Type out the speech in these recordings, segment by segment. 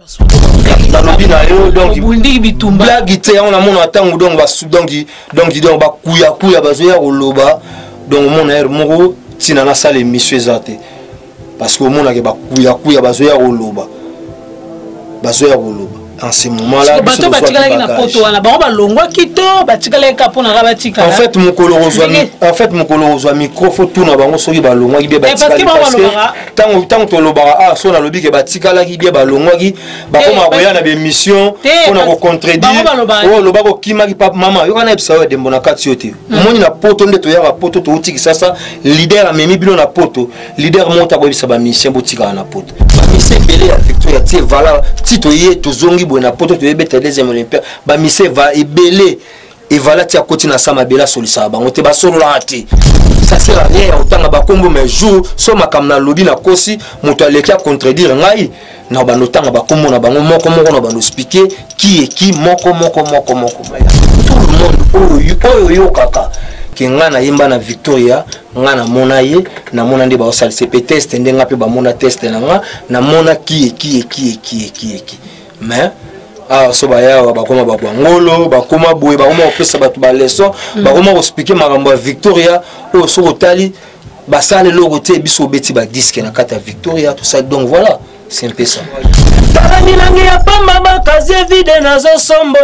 Nalobi na yo, donc blague te. Yango namona ntango donc donc donc bakuyakuya bazoya koloba. Donc omona heure moko ntina nasala émission eza te, parce que omonake bakuyakuya bazoya koloba, bazoya koloba en ce moment là. Bato batikalaki na poto wana, bango balongwaki to batikalaki kaka mpona kaka batikala? En fait, mokolo kozwa, en fait, mokolo kozwa micro, faut tuna bango soki balongwaki bien batikali, parce que ntango tolobaka, ah, so nalobi ke batikalaki bien, balongwaki, bakoma koya na bémission mpona kocontredire oyo olobaka okimaki. Pa mama, yoka, nayebisa oyo dembo na kati yo te. Omoni, na poto nde toyaka poto, touti Kisasa, leader amemi bino na poto. Leader moko akoyebisa bamusicien botikala na poto. Bamusicien ebele ya Victoria ti evala ti toye, tozongi boye na poto, toyebeta deuxième Olympia. Bamusicien ebele evala ti akoti na sa mabele, asolisaka bango te, basololaka te. Ça sert à rien ya kotanga bakombo, mais jour so makambo nalobi nakosi, moto aleki acontredire ngai na bando otanga bakombo na bango moko moko, na bando expliquer qui est qui, moko moko moko moko. Tout le monde oyo oyo oyokaka ke ngai nayemba na Victoria, ngai namona ye, namona nde baosalisa mpe test, nde ngai mpe bamona test na nga, namona ki eki eki eki eki eki. Mais awa so bayawa bakoma babwangolo, bakoma boye, bakoma kopesa bato baleçon, bakoma koexpliquer makambo ya Victoria oyo. Soki otali, basala eloko te. Biso obeti badisques na kati ya Victoria, tosali. Donc voilà, c'est un peu ça. Tala milangi ya pamba, bacasier vide, nazosombo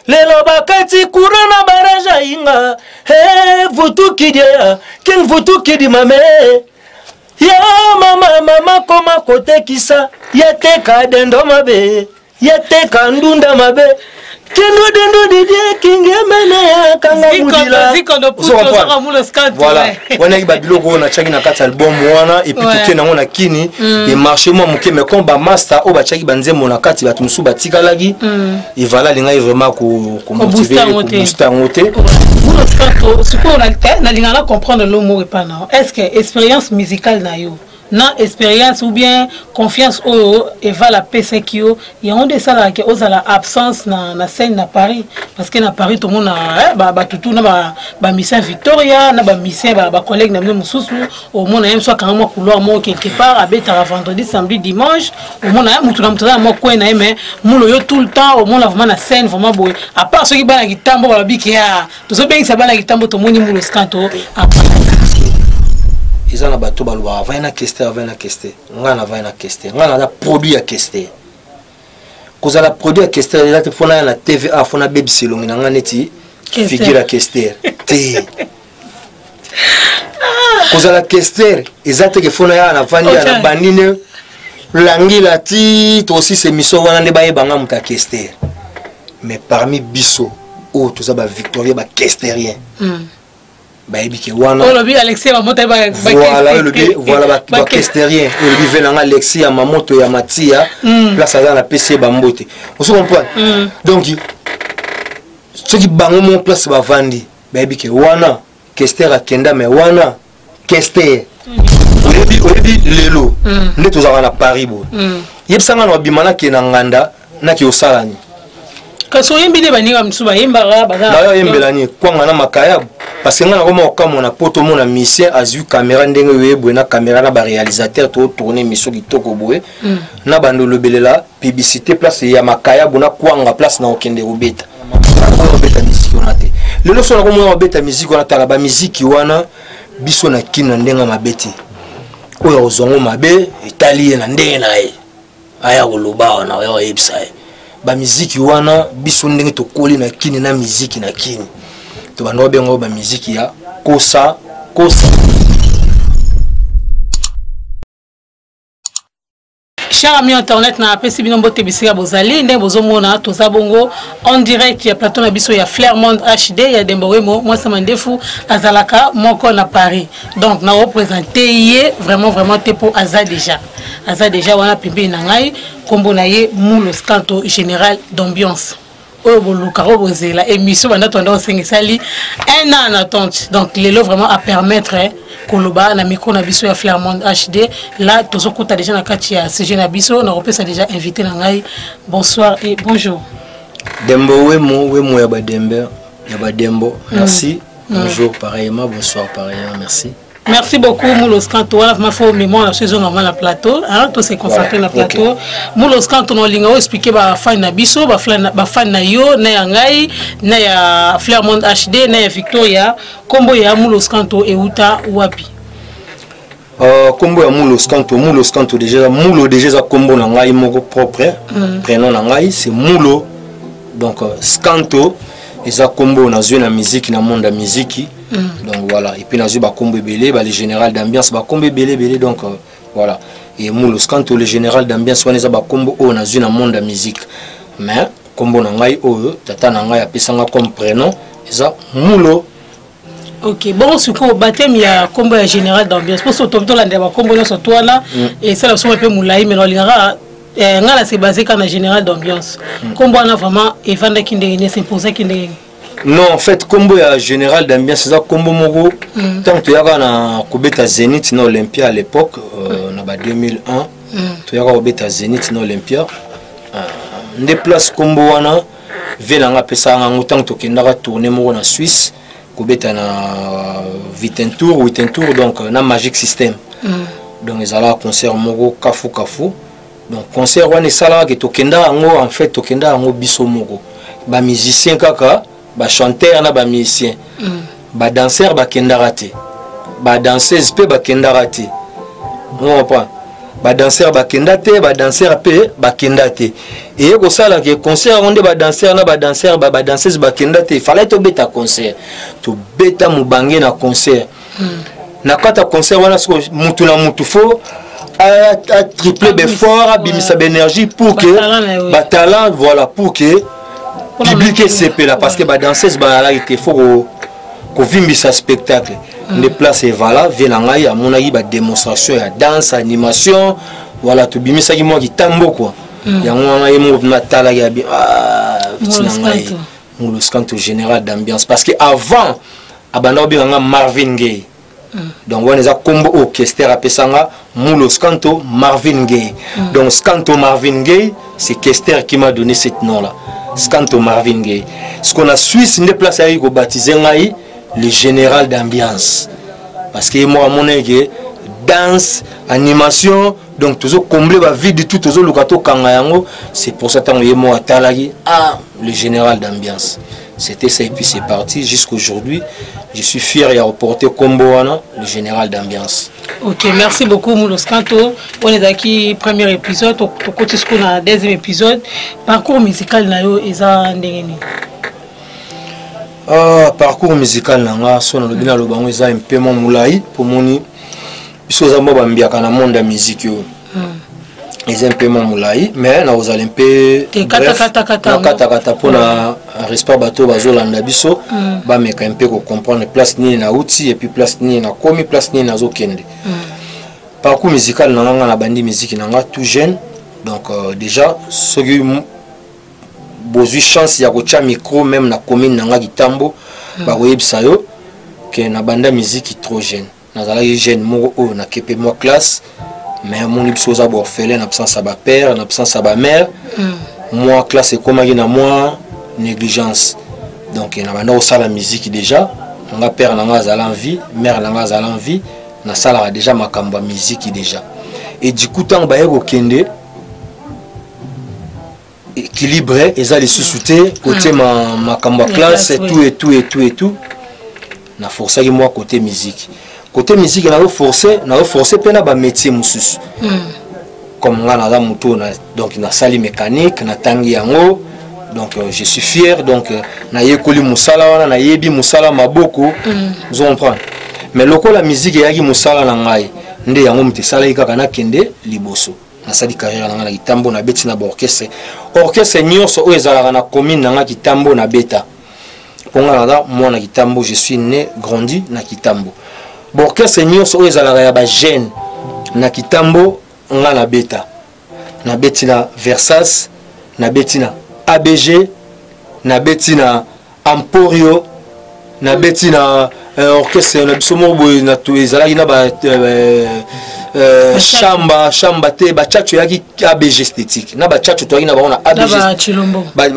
lelo bakati courant na barrage ya Inga. Hey, vutukidia king vutukidi mame ya mama mama koma kotekisa ya teka dendo mabe ya teka ndunda mabe kindu dindu didie kingemene kanga mudila. Voilà, wana yaki babiloko oyo natiaki na kati ya album wana. Et puis toke nango na kini, emarché mwa moke, mais comme bamaster oyo batiaki banzembo na kati, bato mosusu batikalaki, evala alingaki vraiment komotiver, kobooster yango te. Sikoyo nalingaka na comprendre lo moko epa na, est ce que expérience musicale na yo na expérience ou bien confiance oyo evala apesaki yo, yango nde esalaka ke ozala absence na scène na Paris? Parce que na Paris tomona batutu na bamusicien Victoria, na bamusicien bacollègue na bino mosusu, omona ye mosu akanga mwa couloir moko quelque part, abetaka vendredi, samedi, dimanche. Omona ye mutu na mutu aza na mwa coin na ye, mais mulo yo tout le temps omona vraiment na scène vraiment boye, à part soki bana kitambo balobi ke ya tozobengisa bana kitambo, tomoni Mulo Scanto. Eza na bato balobaka avai na Kester, avai na Kester. Ngai navai na Kester, ngai naza produit ya Kester. Kozala produit ya Kester eza te mpona ya na TVA, fona bebisa elongi na ngai neti figure ya Kester te. Kozala Kester eza te ke fona ya navandi ya na bandi ne langila ti tosisa émission wana nde bayebanga moto ya Kester. Mais parmi biso oyo toza bavictorien, bakesterien, bayebi ke wana olobi Alexis Mamoto. Voilà, olobi voilà bakesterien, olobi ve nanga Alexis ya Mamoto ya Matia, place aza, na pesi ye bambote. Ozo comprendre? Donc soki bango mo place bavandi, bayebi ke wana Kester akenda, mais wana Kester oyebi, oyebi lelo nde tozalaka na Paris boye. Yebisanga na babima, nake na nganda, nake osala nini? Kasi oyembi nde baninga mosusu bayembaka. Nayo oyembela nini? Kwanga na makayabu. Parce que ngai nakoma kokamwa na poto, omona musicien azwi caméra ndenge oye boye na caméra na baréalisateur, totourne émission kitoko boye, na bando olobelela publicité place ya makayabu na kwanga, place na okende kobeta, obeta miziki wana te. Lelo so nakomona obeta miziki wana, tala bamiziki wana, biso na kini na ndenge mabe te. Oyo akozwa ngo mabe, etali ye na ndenge na ye. Aya koloba wana, oya koyebisa ye bamiziki wana. Biso ndenge tokoli na kini na miziki na kini, tobanda kobenga oyo bamiziki ya kosa kosa. Cher ami internet, na apesi bino mbote bisika bozali. Ndenge bozomona, toza bongo en direct ya plateau na biso ya Flair Monde HD ya Dembo Wemo, mwasi mandefu azalaka moko na Paris. Donc na représente ye vraiment vraiment te, mpo aza déjà wana pembeni na ngai. Nkombo na ye Mulo Scanto, général d'ambiance oyo boluka, oyo bozela émission banda tonda osenga, esali un an en attente. Donc lelo vraiment à permettre koloba na micro na biso ya Flair Monde HD. Là tozokota déjà na kati ya sujet na biso. Nakopesa déjà invité na ngai bonsoir et bonjour. Dembo Wemo, Wemo ya badembe ya badembo, merci. Bonjour pareillement, bonsoir pareillement, merci. Merci beaucoup Moulos Kanto. Wana vraiment faut mémoire na saison normal na plateau, hein, to se concentrer na plateau. Okay. Moulos Kanto no linga expliquer ba fan na biso, ba fan ba fan na yo, na ya ngai, na ya Flair Monde HD, na ya Victoria, kombo ya Moulos Kanto euta wapi? Kombo ya Moulos Kanto, Moulos Kanto déjà, Moulo déjà za kombo na ngai moko propre, prénom na ngai c'est Moulo. Donc Skanto eza kombo nazwi na musique na monde ya musique. Donc voilà, et puis nazwi bakombo ebele, ba le général d'ambiance, bakombo ebele ebele donc voilà. Et Moulos Kanto le général d'ambiance wana eza bakombo oyo nazwi na monde ya musique. Mais kombo na ngai oyo tata na ngai apesanga comme prénom eza Moulo. Ok, bon sikoyo baptême ya kombo ya général d'ambiance mpo soki tolandela bakombo nyonso to wana esala biso mpe molai, mais nalingaka ngai na se base kaka na général d'ambiance. Kombo wana vraiment evandaki ndenge nini, esimposaki ndenge nini? Non, en fait kombo ya général d'ambiance eza kombo moko ntango toyaka na kobeta Zénith na Olympia à l'époque, na ba 2001, toyaka kobeta Zénith na Olympia, nde place kombo wana ve nanga apesaka yango ntango tokendaka tournée moko na Suisse kobeta na Winterthur, Winterthur donc na Magic System. Donc ezalaka concert moko kafu kafu. Donc concert wana esalaka ke tokenda yango, en fait tokenda yango biso moko bamusicien kaka, bachanteur na bamusicien. Badanseur bakendaka te, badanseuse mpe bakendaka te. Comprend, badanseur bakenda te, badanseur mpe bakenda te. Eye kosala ke concert yango nde badanseur na badanseur, badanseuse bakenda te. Fallait tobeta concert, tobeta mobange na concert. Na kati ya concert wana siko mutu na mutu faut atriple baeffort, abimisa baénergie pour que batalent, voilà, pour que public esepela, parce que badanseuse bazalaki te, faut kovimbisa spectacle. Nde place evala vie na ngai amonaki badémonstration ya danse, animation, voilà, tobimisaki mwa kitambo quoi. Yango wana ye moko mpena atalaki abi ti na ngai Moulos Kanto général d'ambiance, parce que avant abanda kobenganga Marvin Gay. Donc wana eza kombo oyo Kester apesanga, Moulos Kanto Marvin Gay. Donc Skanto Marvin Gay, c'est Kester qui m'a donné cette nom là, Skanto Marvin Gay. Ce qu'on a Suisse nde place ayaki kobaptize ngai le général d'ambiance, parce que ye moko amonaki ke danse, animation, donc tozokomble bavide tout, tozoluka tokanga yango. C'est pour ça ntango ye moko atalaki, ah, le général d'ambiance, c'était ça. Et puis c'est parti jusqu'aujourd'hui, je suis fier ya reporter kombo wana, le général d'ambiance. Ok, merci beaucoup Moulos Kanto. Wana ezalaki premier épisode, tokoti sikoyo na deuxième épisode. Parcours musical na yo eza ndenge nini? Ah, parcours musical na nga, so nalobi naloba yango eza mpe mwa molai, mpo moni biso oza mwa bambiaka na monde ya musique oyo. Eza mpe mwa molai, mais nakozala mpe nakatakata mpona respect bato oyo bazolanda biso, bameka mpe kocomprendre place nini nauti et puis place nini nakomi, place nini nazokende. Parcours musical na nga, nga nabandi musique na nga tout jeune. Donc déjà soki bozwi chance ya kotia micro même na commune na nga Kitambo, bakoyebisa yo ke nabanda musique trop jeune. Nazalaki jeune moko oyo nakepe mwa classe, mais amoni biso oza baorphelin na absence ya bapère, na absence ya bamère. Mwa classe ekomaki na mwa négligence. Donc nabanda kosala musique déjà, nga père na nga azala en vie, mère na nga azala en vie, nasalaka déjà makambo ya musique déjà. Et du coup ntango baye kokende, équilibre eza lisusu te kotie makambo ya classe, tout et tout et tout et tout. Naforçaki mwa côté musique, côté musique nazoforce, nazoforce mpe na bamétier mosusu. Comme nga naza motu, donc nasali mécanique, natangi yango, donc je suis fier. Donc nayekoli mosala wana, nayebi mosala maboko, ozo comprendre. Mais lokola musique eyaki mosala na ngai, nde yango moto esalaki kaka nakende liboso. Nasali carrière na ngai na Kitambo, nabeti na baorchestre, orchestre nyonso oyo ezalaka na commune na ngai Kitambo nabeta, mpo ngai naza mwana Kitambo, je suis né, grandi na Kitambo. Baorchestre nyonso oyo ezalaka ya bajeune na Kitambo ngai nabeta. Nabeti na Versas, nabeti na ABG, nabeti na Emporio, nabeti na orchestre na biso moko boye ezalaki na ba shamba shamba te, bachacho eyaki ABG esthétique na bachacho toyaki na bango na ABG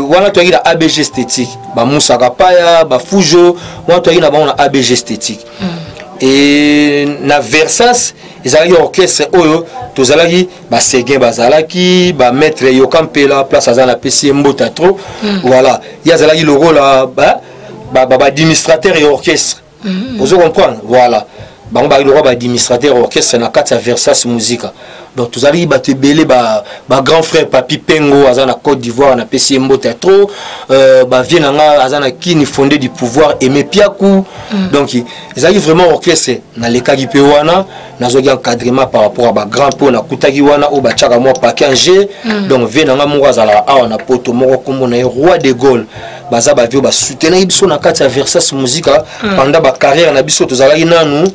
wana, toyaki na ABG esthétique, bamusaka paya, bafujo wana, toyaki na bango na ABG esthétique. E na Versas ezalaki orchestre oyo tozalaki baseguin, bazalaki bamaître Yoka Mpela, place aza napesi ye mbota trop. Voilà, ye azalaki lokola baadministrateur ya orchestre. Ozo comprendre? Voilà, bango bazalaki lokola baadministrateur ya orchestre na kati ya Versas Musica. Donc tozalaki bato ebele, bagrand frère Papi Pengo aza na Côte d'Ivoire, napesi ye mbote ya trop. Bavieux na nga aza na Kini, Fondé du Pouvoir, Aimé Piaku. Donc ezalaki vraiment orchestre. Nalekaki mpe wana, nazwaki encadrement par rapport à bagrand mpo nakutaki wana oyo batiaka mwa paquet en jeu. Donc vieux na nga moko azalaka awa na Poto moko, nkombo na ye Roi de Gaulle. Baza bavieux basoutenaki biso na kati ya Versas Musica pendant bacarrière na biso. Tozalaki nanu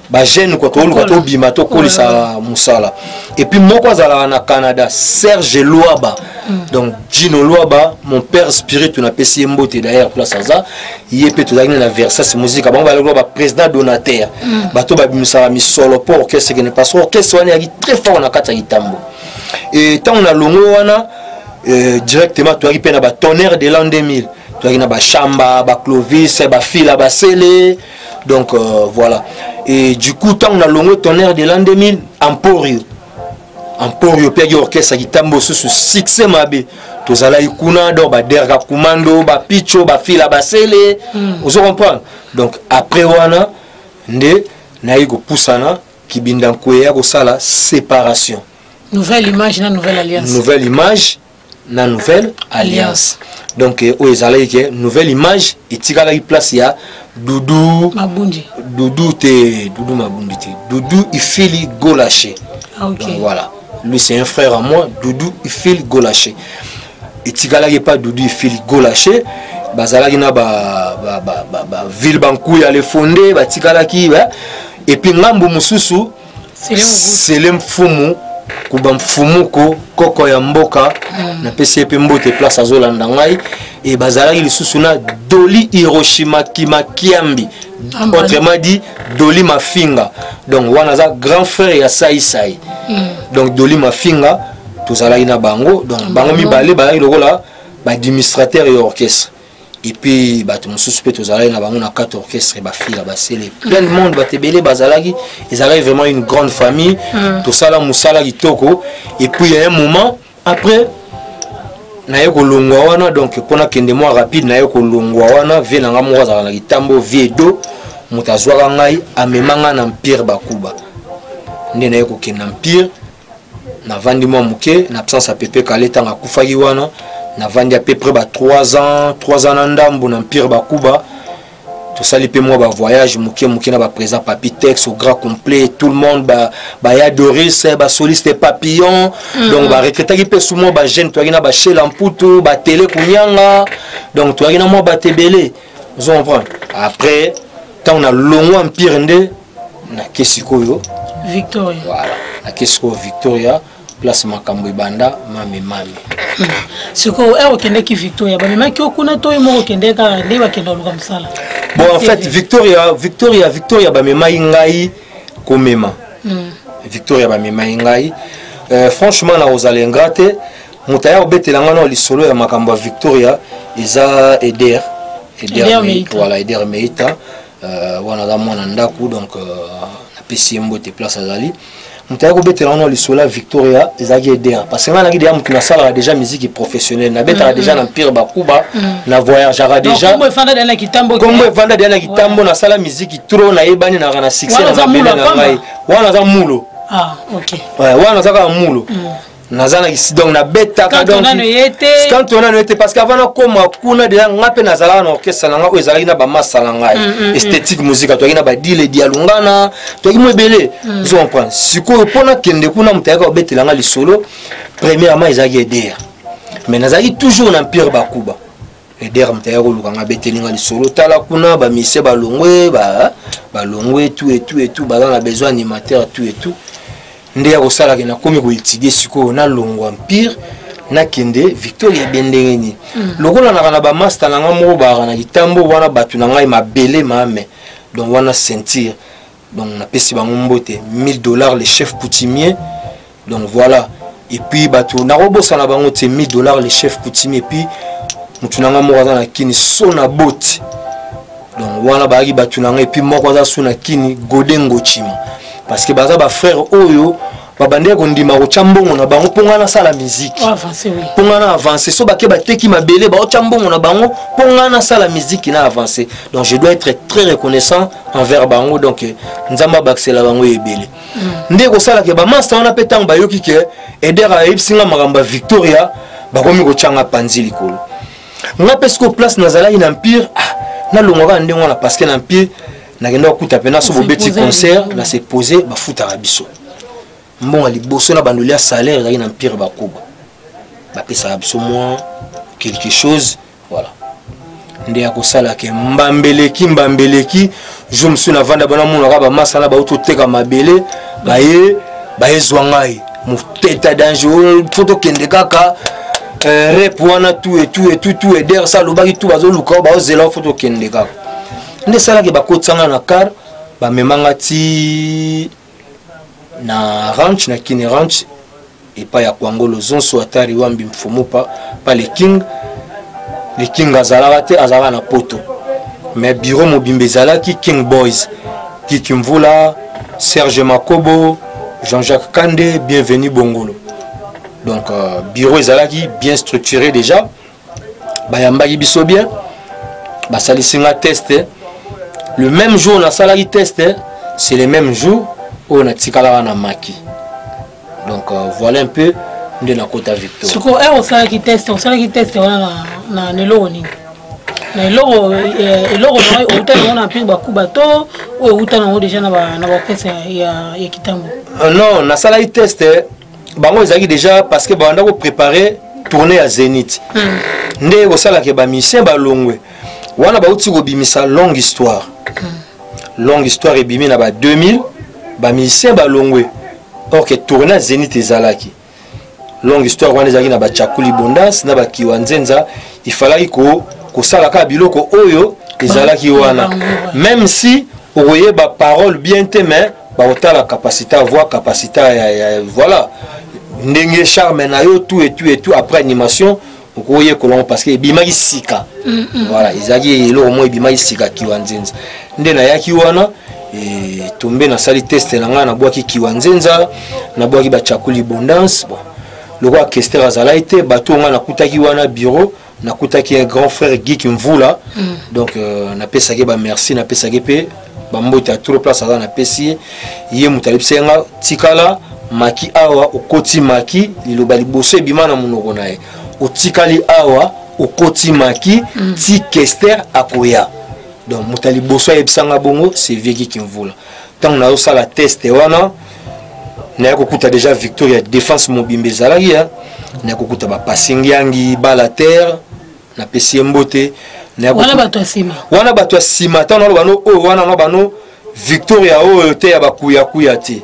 bajeune kua, toluka tobima, tokolisa mosala. Et puis moko azalaka na Canada, Serge Lwaba. Donc Gino Lwaba, mon père spiritu, napesi ye mbote d'ailleurs place aza. Ye mpe tozalaki na Versas Musica. Bango balaki baprésident donateur, bato babimisaka misolo mpo orchestre kende, parce que orchestre wana eyaki très fort na kati ya Kitambo. E ntango na longo wana, directement toyaki mpe na batonnerre de l'an 2000. Toyaki na bachamba, baclovis, bafila, basele. Donc voilà. Et du coup, ntango na longo Tonnerre de l'an 2000, Emporio, Emporio mpe yaki orchestre ya Kitambo susu succès mabe. Tozalaki kuna, donc baderka kumando, bapicho, bafila, basele. Ozo comprendre? Donc après wana nde nayi kopusana Kibinda Nkweya kosala séparation. Nouvelle Image na Nouvelle Alliance. Nouvelle Image na Nouvelle Alliance. Donc oyo ezalaki ke Nouvelle Image etikalaki place ya Dudu Mabundi. Dudu te, Dudu Mabundi te, Dudu Ifili Golache. Ah, ok. Donc voilà, lui c'est un frère à moi, Dudu Ifili Golache. Etikalaki epa Dudu Ifili Golache. Bazalaki na ba, ba, ba, ba, ba ville Bankuya, le Fondé batikalaki ba. Et puis ngambu mosusu, Sele Mfumu Kuba, Mfumuko koko ya mboka. Napesi ye mpe mbote place azolanda ngai. E bazalaki lisusu na Doli Hiroshima Kimakiambi, autrement dit Doli Mafinga. Donc wana aza grand frère ya Saisai. Donc Doli Mafinga, tozalaki na bango. Donc bango mibale bazalaki lokola baadministrateur ya orchestre. Et puis bato mosusu mpe tozalaki na bango na kati orchestre, bafila, basele, plein de monde, bato ebele bazalaki. Ezalaki vraiment une grande famille. Tosala mosala kitoko. Et puis ya un moment après, naye kolongwa wana. Donc mpo nakende mwa rapide, naye kolongwa wana, vieux na nga moko azalaka na Kitambo, vieux Do, moto azwaka ngai, amema ngai na Empire Bakuba. Nde naye kokende na Empire, navandi mwa moke na absence ya Pepe Kale ntango akufaki wana. Navandi à peu près ba 3 ans, 3 ans na ndambu na Empire Bakuba. Tosali mpe mwa bavoyage moke moke na baprésident Papi Tex au grand complet, tout le monde, baya Doris, basoliste Papillon. Donc barecrutaki mpe su mwa bajeune. Toyaki na bashela Mputu, batele Kunyanga. Donc toyaki na mwa bato ebele, ozo comprendre? Après, ntango na longwa Empire, nde nake sikoyo Victoria. Voilà, nake sikoyo Victoria, place makambo ebanda mame mame. Sikoyo ere okendeki Victoria, bamemaki yo kuna to yo moko okende kaka nde bakenda koluka mosala? Bon, en fait, Victoria, Victoria, Victoria, bamemaki ngai komema. Victoria bamemaki ngai. Franchement, nakozala ingrat te. Moto aya kobetela ngai na lisolo ya makambo ya Victoria eza Eder. Eder Meita. Voilà, Eder Meita. Wana aza mwana ndako. Donc napesi ye mbote place azali. Moto aya kobetela wana lisolo ya Victoria ezalaki Eder, parce que ngai naki deja motu nasalaka déjà musique professionnelle, nabetaka déjà na Empire Bakuba, na voyageaka déjà. Kombo efanda deya na Kitambo. Kombo evanda deja na Kitambo. Nasala musique trop, nayebani, naka na succès na mabele na ngai. Wana aza mulo. Ah, ok. Wana aza kaka mulo. Naza na donc nabetaka. Nano ye te, parce que avant nakóma kuna deja nga mpe nazalaka na orchestre na nga oyo ezalaki na bamasa na ngai, Esthétique Musique. Toyaki na badile Dialungana, toyaki mo ebele, ozo comprendre? Sikoyo mpo nakende kuna, moto ayaka kobetela nga lisolo premièrement ezalaki Eder, mais nazalaki toujours na Empire Bakuba. Eder moto ayaka koluka nga, abeteli nga lisolo: tala kuna bamisie balongwe, balongwe tout et tout et tout, baza na besoin animateur, tout et tout. Nde ya kosalaka, nakomi koétudier sikoyo, nalongwa Empire, nakende Victoria ebe ndenge nini. Lokola naka na bamaster na ngai moko baaka na Kitambo wana, bato na ngai mabele mame. Donc wana ceinture, donc napesi bango mbote, 1000 $, le chef coutumier. Donc voilà. Et puis bato nakobosana bango te, 1000 $, le chef coutumier. Et puis motu na ngai moko aza na Kini, so na boti. Donc Donc wana bayaki bato na ngai, et puis moko aza su na kini, Gode Ngochima, parce que baza bafrère oyo babandaki kondima kotya mbongo na bango mpo ngai nasala miziki, mpo ngai na avance. So bake bateki mabele, baotya mbongo na bango mpo ngai nasala miziki na avance. Donc je dois être très reconnaissant envers bango. Donc Nzambe abakisela bango ebele. Nde ekosalaka bamasta wana mpe, ntango bayoki ke Eder ayebisi nga makambo ya Victoria, bakomi kotyanga panzi likolo. Nga mpe sikoyo, place nazalaki na Empire, ah, nalongwa kaka ndenge wana, parce que na Empire nakenda kokuta mpena so bobeti concert na se pose, bafutaka biso mbongo liboso na bandoli ya salaire. Ezalaki na Empire bakuba, bapesaka biso mwa quelque chose. Voilà nde ya kosala ke mbambeleki mbambeleki. Jour mosusu navanda, banamonaka bamasa na bauti oteka mabele, baye bayezwa ngai moteta danger, fo tokende kaka rep wana, tout et tout et tout tout. Eder sa alobaki tout, bazoluka, baozela, fo tokende kaka. Nde esalaki bakotisanga na car, bamemanga ti na ranch, na Kini Ranch, epai ya Kwangolo Zonso Atari Wambi Mfumupa pa le King. Le King azalaka te, azalaka na Poto, mais bureau mobimba ezalaki King Boys: Kiki Mvula, Serge Makobo, Jean-Jacques Kande, Bienvenu Bongolo. Donc bureau ezalaki bien structuré déjà. Bayambaki biso bien, basalisi nga test. Le même jour nasalaki test, c'est le même jour oyo natikalaka na maki. Donc voilà un peu nde nakota Victoire. Sikoyo ere osalaki test, osalaki test wana na eloko nini? Na eloko, eloko na outa nango na Empire Bakuba to oyo euta nango déjà na baorchestre ya Kitambo? Non, nasalaki test bango ezalaki déjà parce que babanda kopréparer tournée ya Zénith. Nde kosalaka bamusicien balongwe wana, bauti kobimisa Longue Histoire. Longue Histoire ebimi na ba 2000, bamusicien balongwe, or que tournée ya Zénith ezalaki. Longue Histoire wana ezalaki na bachakuli bondas na bakiwa nzenza. Ifalaki kosala kaka biloko oyo ezalaki wana, même si okoyeba parole bien te, mais bakotala capacité à voix, capacité ya voilà, ndenge charme na yo, tout et tout et tout. Après animation, okoyekola ngo parce que ebimaki sika. Voilà, ezalaki eloko moko ebimaki sika, Kiwa Nzenza. Nde nayaki wana, tombe, nasali test na ngai, nabwaki Kiwa Nzenza, nabwaki bachakuli bondance. Bon, lokola Kester azalaki te, bato oyo ngai nakutaki wana bureau, nakutaki un grand frère, Geek Mvula. Donc napesaki bamerci, napesaki mpe bambote ya trop. Place aza, napesi ye. Ye moto alebisi nga: "Tikala maki awa." Okoti maki, liloba liboso ebima na monoko na ye: "Otikali awa, okoti maki ti Kester akoya." Donc moto ya liboso ayebisanga bongo, c'est vieux Geek Mvula. Ntango nazosala test wana, naye kokuta déjà Victoria Défense mobimba ezalaki ya, naye kokuta bapasingiangi balatere, napesi ye mbote. Wana bato ya nsima. Wana bato ya nsima. Ntango naloba no oyo wana, no bano Victoria oyo te ya bakuyakuya te,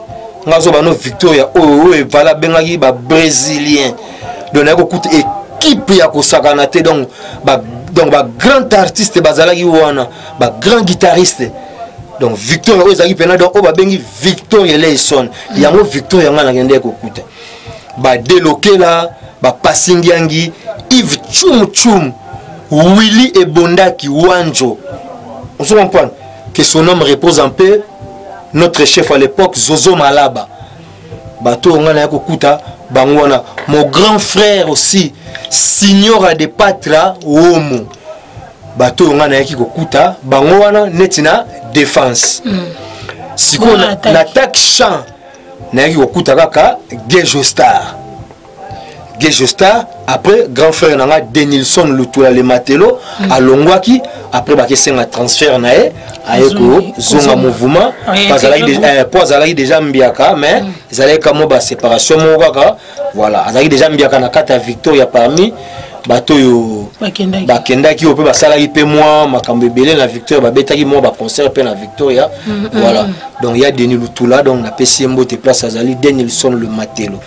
nga azoba no Victoria oyo oyo evala abengaki babrésilien. Donc naye kokuta équipe ya kosakana te. Donc bagrand artiste bazalaki wana, bagrand guitariste. Donc Victoria oyo ezalaki mpena, donc oyo babengi Victoria Eleison, yango Victoria ngai nakende kokuta badelokela, bapasingiangi, Yves Chum Chum, Willy Ebondaki Wanjo. On se comprendre que son homme repose en paix, notre chef à l'époque, Zozo Malaba. Bato oyo ngai naya kokuta bango wana. Mon grand frère aussi, Signora de Patra Womo. Bato oyo ngai nayaki kokuta bango wana neti na défense. Sikoyo na attaque, chant, nayaki kokuta kaka Gejo Star, Gejo Star. Après, grand frère na nga Denilson Lutula le Matelo alongwaki. Après bakesenga transfert na ye, aye kozonga mouvement po azalaki déjà mbiaka, mais ezalaki kamo baséparation moko kaka. Voilà, azalaki déjà mbiaka na kati ya Victoria, parmi bato oyo bakendaki, oyo mpe basalaki mpe mwa makambo ebele na Victoria, babetaki mwa baconcert mpe na Victoria. Voilà, donc ya Denis Lutula, donc napesi ye mbote place azali, Denilson le Matelo.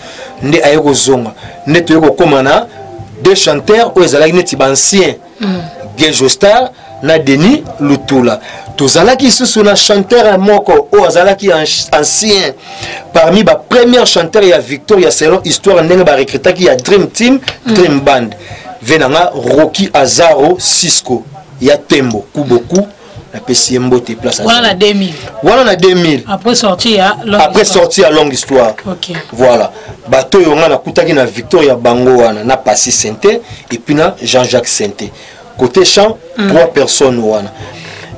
Nde aye kozonga, nde toye kokóma na deux chanteurs oyo ezalaki neti baancien, Gejo Star na Denis Lutula. Tozalaki lisusu na chanteur moko oyo azalaki ancien, parmi bapremière chanteur ya Victoria, selon histoire ndenge barecrutaki ya Dream Team, Dream Band, ve na nga Roki Azaro Cisco ya Tembo Kuboku. Napesi ye mbote place. Wana na 2000? Wana na 2000. Après sortie ya longue après sortie ya longue histoire. Okay. Voilà, bato oyo nga nakutaki na Victoria, bango wana na Pasi Sente et puis na Jean-Jacques Sente côté chant. Trois personnes wana.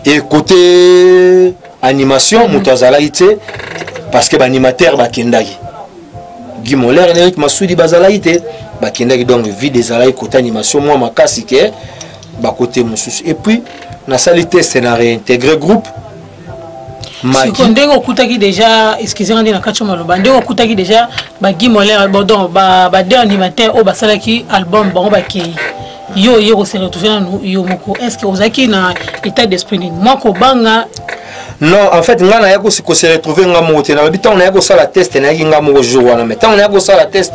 Et côté animation, moto azalaki te parce que baanimateur bakendaki. Guy Moler na Eric Masudi bazalaki te, bakendaki. Donc vide ezalaki côté animation mwa makasi ke bakote mosusu. Et puis nasali test na réintégré groupe. Siko ndenge okutaki déjà, excuse nga nde na kati ya maloba, ndenge okutaki déjà baGuy Moler, bon, donc ba deux animateur oyo basalaki album, bango bakei, yo oye kose retrouver nanu yo moko. Est ce que ozalaki na état d'esprit nini? Mwa kobanga? Non, en fait nga naya kose retrouver nga moko te. Nalobi ntango naya kosala test, nayaki nga moko jour wana, mais ntango naya kosala test,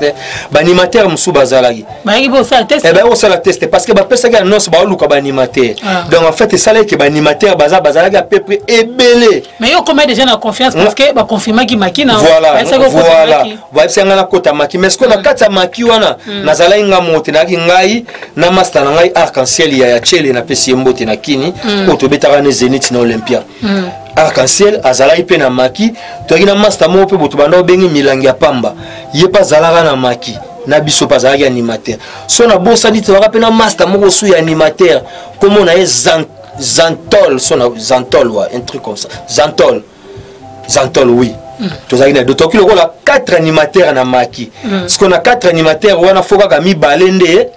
baanimateur mosusu bazalaki. Bayaki mpo kosala test? Bayaki kosala test parce que bapesaki annonce, baoluka baanimateur. Donc en fait esalaki ke baanimateur baza, bazalaki à peu près ebele. Mais yo okoma déjà na confiance parce que baconfirmaki maki na Voilà, bayebisaki nga nakota maki. Mais sikoyo na kati ya maki wana, nazalaki nga moko te. Nayaki ngai na master na ngai Arc en Ciel ya Chele, napesi ye mbote na Kini, oyo tobetaka ne Zénith na Olympia. Arc en Ciel azalaki mpe na maki. Toyaki na master moko mpe boto banda obengi Milangi ya Pamba, ye mpe azalaka na maki na biso, mpe azalaki animateur. So nabosani, tozalaka mpe na master moko su ya animateur, kombo na ye Zantol, so na Zantol wa un truc comme ça, Zantol, Zantol, oui. Tozalaki na toki lokola 4 animateurs na maki. Sikoyo na 4 animateurs wana, fo kaka mibale nde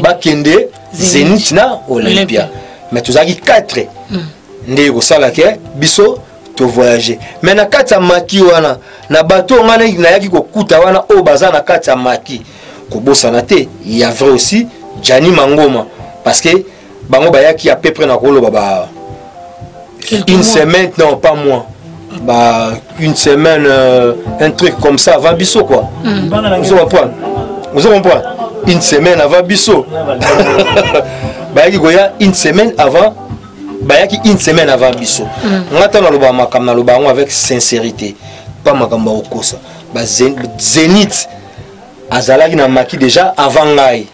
bakende Zénith na Olympia, mais tozalaki 4. Nde ekosala ke biso tovoyage. Mais na kati ya maki wana, na bato oyo ngai nayaki kokuta wana, oyo baza na kati ya maki, kobosana te ya vrai aussi Jani Mangoma, parce que bango bayaki à peu près na koloba ba une semaine, non pas moi, bah une semaine, un truc comme ça avant biso quoi. Vous comprendre, vous comprendre, une semaine avant biso bayaki koya, une semaine avant bayaki, une semaine avant biso. Nga ntango naloba makambo, naloba yango avec sincérité, pas makambo ya kokosa. Zénith azalaki na maki déjà avant ngai.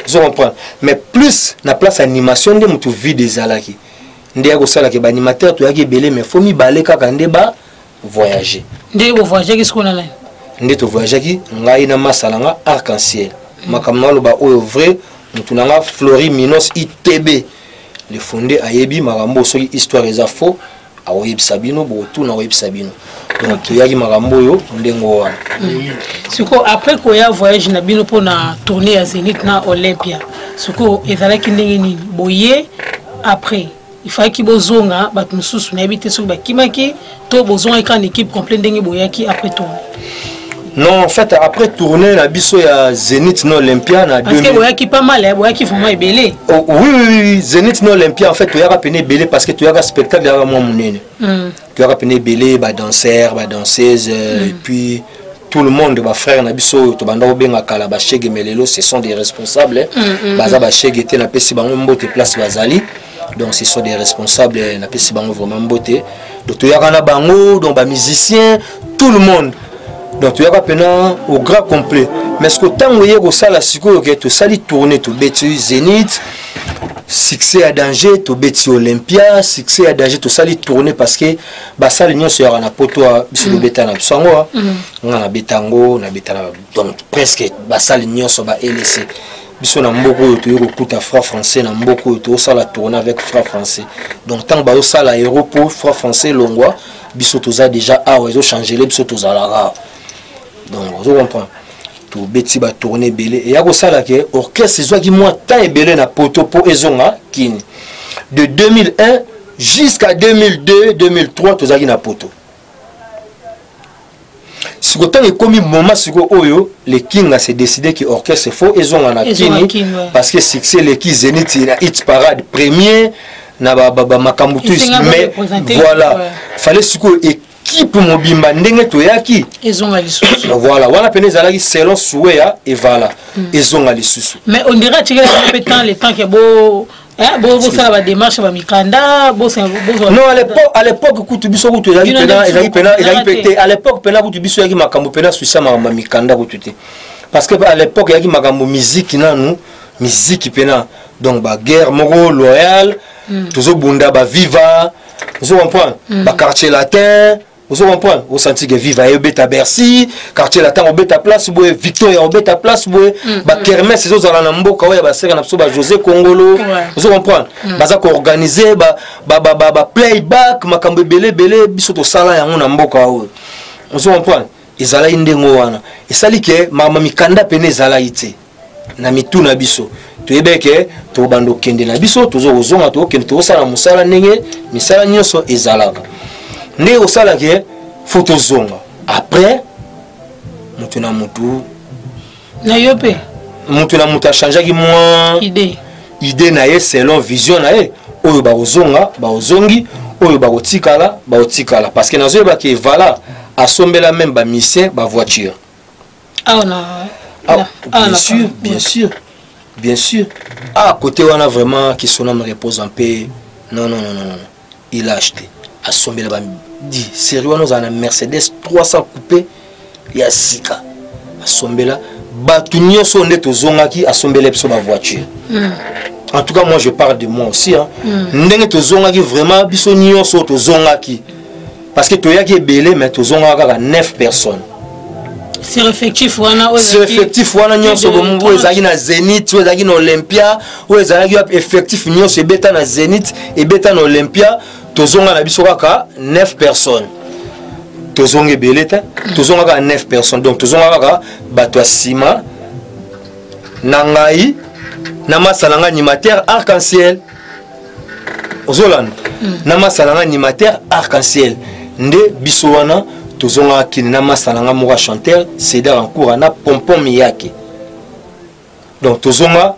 Ozo comprendre? Mais plus na place animation nde moto vide ezalaki, nde ya kosalaka baanimateur toyaki ebele, mais fo mibale kaka nde ba voyager. Nde bovoyageaki sikoyo na nani? Nde tovoyageaki ngai na masala nga Arc en Ciel. Makambo naloba oyo vrai, motu na nga Flori Minos Itb le fonde ayebi makambo. Soki histoire eza faux, akoyebisa bino, bokotuna, akoyebisa bino. Donc toyaki makambo oyo ndenge wana. Sikoyo après koya voyage na bino mpona tournée ya Zénith na Olympia, sikoyo ezalaki ndenge nini? Boye après ifalaki bozonga, bato mosusu nayebi te soki bakimaki to bozongaki kaka na équipe complet ndenge boyaki après tournée? Non, en fait après tournée na biso ya Zénith na Olympia na Parce que boyaki pas mal, eh, boyaki vraiment ebele. Oh, oui, Zénith na Olympia, en fait toyaka pene ebele parce que toyaka spectacle yaka mwa monene. Toyaka pene ebele, badanser, badanseuse, et puis tout le monde, bafrère na biso oyo tobanda kobenga kala bashege, mais lelo ce sont des responsables. Baza bashege te, napesi bango mbote place bazali. Donc ce sont des responsables, napesi bango vraiment mbote. Donc toyaka na bango, donc bamusicien, tout le monde. Donc toyaka mpena au grand complet. Mais ce que ntango eye kosala sikoyo ke tosali tournée, tobeti Zénith, succès ya danger, tobeti Olympia, succès ya danger, tosali tournée parce que basali nyonso yaka na poto, biso tobeta na biso yango. Nga nabeta yango, nabeta na donc presque basali nyonso ba LC. Biso na mboka oyo toyei kokuta Fra Français na mboka oyo, tozosala tournée avec Fra Français. Donc ntango bazosala Europe, Fra Français elongwa, biso toza déjà awa, ezochangele biso tozalaka. Donc ozo comprendre, tobeti batournée ebele. Eya kosala ke orchestre ezwaki mwa temps ebele na poto mpo ezonga Kini. De 2001 jusqu'à 2002, 2003 tozalaki na poto. Siko ntango ekomi moment sikoyo oyo le King a se décidé ke orchestre fo ezonga na Kini parce que succès eleki, Zénith na hit parade premier na bamakambo tout. Mais voilà, fallait sikoyo équipe mobimba ndenge toyaki ezonga lisusu. Voilà, wana pene ezalaki selon souhait ya Evala, ezonga lisusu. Mais on dirait atikela mpe temps, le temps ke bo bosala badémarche, bamikanda. Non, à l'époque kutu biso kutu ezalaki pena, ezalaki pena, ezalaki pe te. À l'époque pena kutu biso eyaki makambo pena suisa makambo ya mikanda kutu te, parce que à l'époque eyaki makambo musique nanu, musique pena. Donc baguerre moko loyale. Tozobunda baviva, ozo comprendre, baquartier latin, ozo comprendre, osanti ke Viva ebeta Bercy, Quartier Latin obeta place boye, Victoria obeta place boye, bakermesse ezozala na mboka oyo ya basere na biso, bajosé Kongolo, ozo comprendre, baza koorganiser baplayback, makambo ebele ebele. Biso tosala yango na mboka oyo, ozo comprendre. Ezalaki ndenge wana, esali ke makambo mikanda pene ezalaki te na mitu na biso. Toyebaki ke tobanda okende na biso, toza kozonga, tokokende, tokosala mosala ndenge misala nyonso ezalaka. Ndenge kosala ke faut tozonga après, motu na motu Na yo mpe. Motu na motu achangeaki mwa idée. Idée na ye selon vision na ye. Oyo bakozonga bakozongi, oyo bakotikala bakotikala, parce que nazoyebaki Evala asombela même bamusicien bavoiture. Awa na Ah, bien sûr, bien sûr, bien sûr. Ah, côté wana vraiment qui son âme repose en paix. Non, non, non, non, non, il a acheté, asombela ba di série wana ozala na Mercedes 300 coupé ya sika. Asombela bato nyonso nde tozongaki, asombela biso bavoiture. En tout cas, moi je parle de moi aussi, hein. Ndenge tozongaki vraiment, biso nyonso tozongaki, parce que toyaki ebele, mais tozongaka kaka 9 personnes. Sur effectif wana oyo? Sur effectif wana nyonso, oyo ezalaki na Zénith, oyo ezalaki na Olympia, oyo ezalaki wapi, effectif nyonso ebeta na Zénith, ebeta na Olympia, tozonga na biso kaka 9 personnes. Tozonga ebele te, tozonga kaka 9 personnes. Donc tozonga kaka bato ya nsima na ngai na masa na ngai animateur Arc en Ciel, ozolanda, na masa na ngai animateur Arc en Ciel nde biso wana tozongaka kini na masa na ngai moko ya chanteur Cédar Ankura na Pompon Miyake. Donc tozonga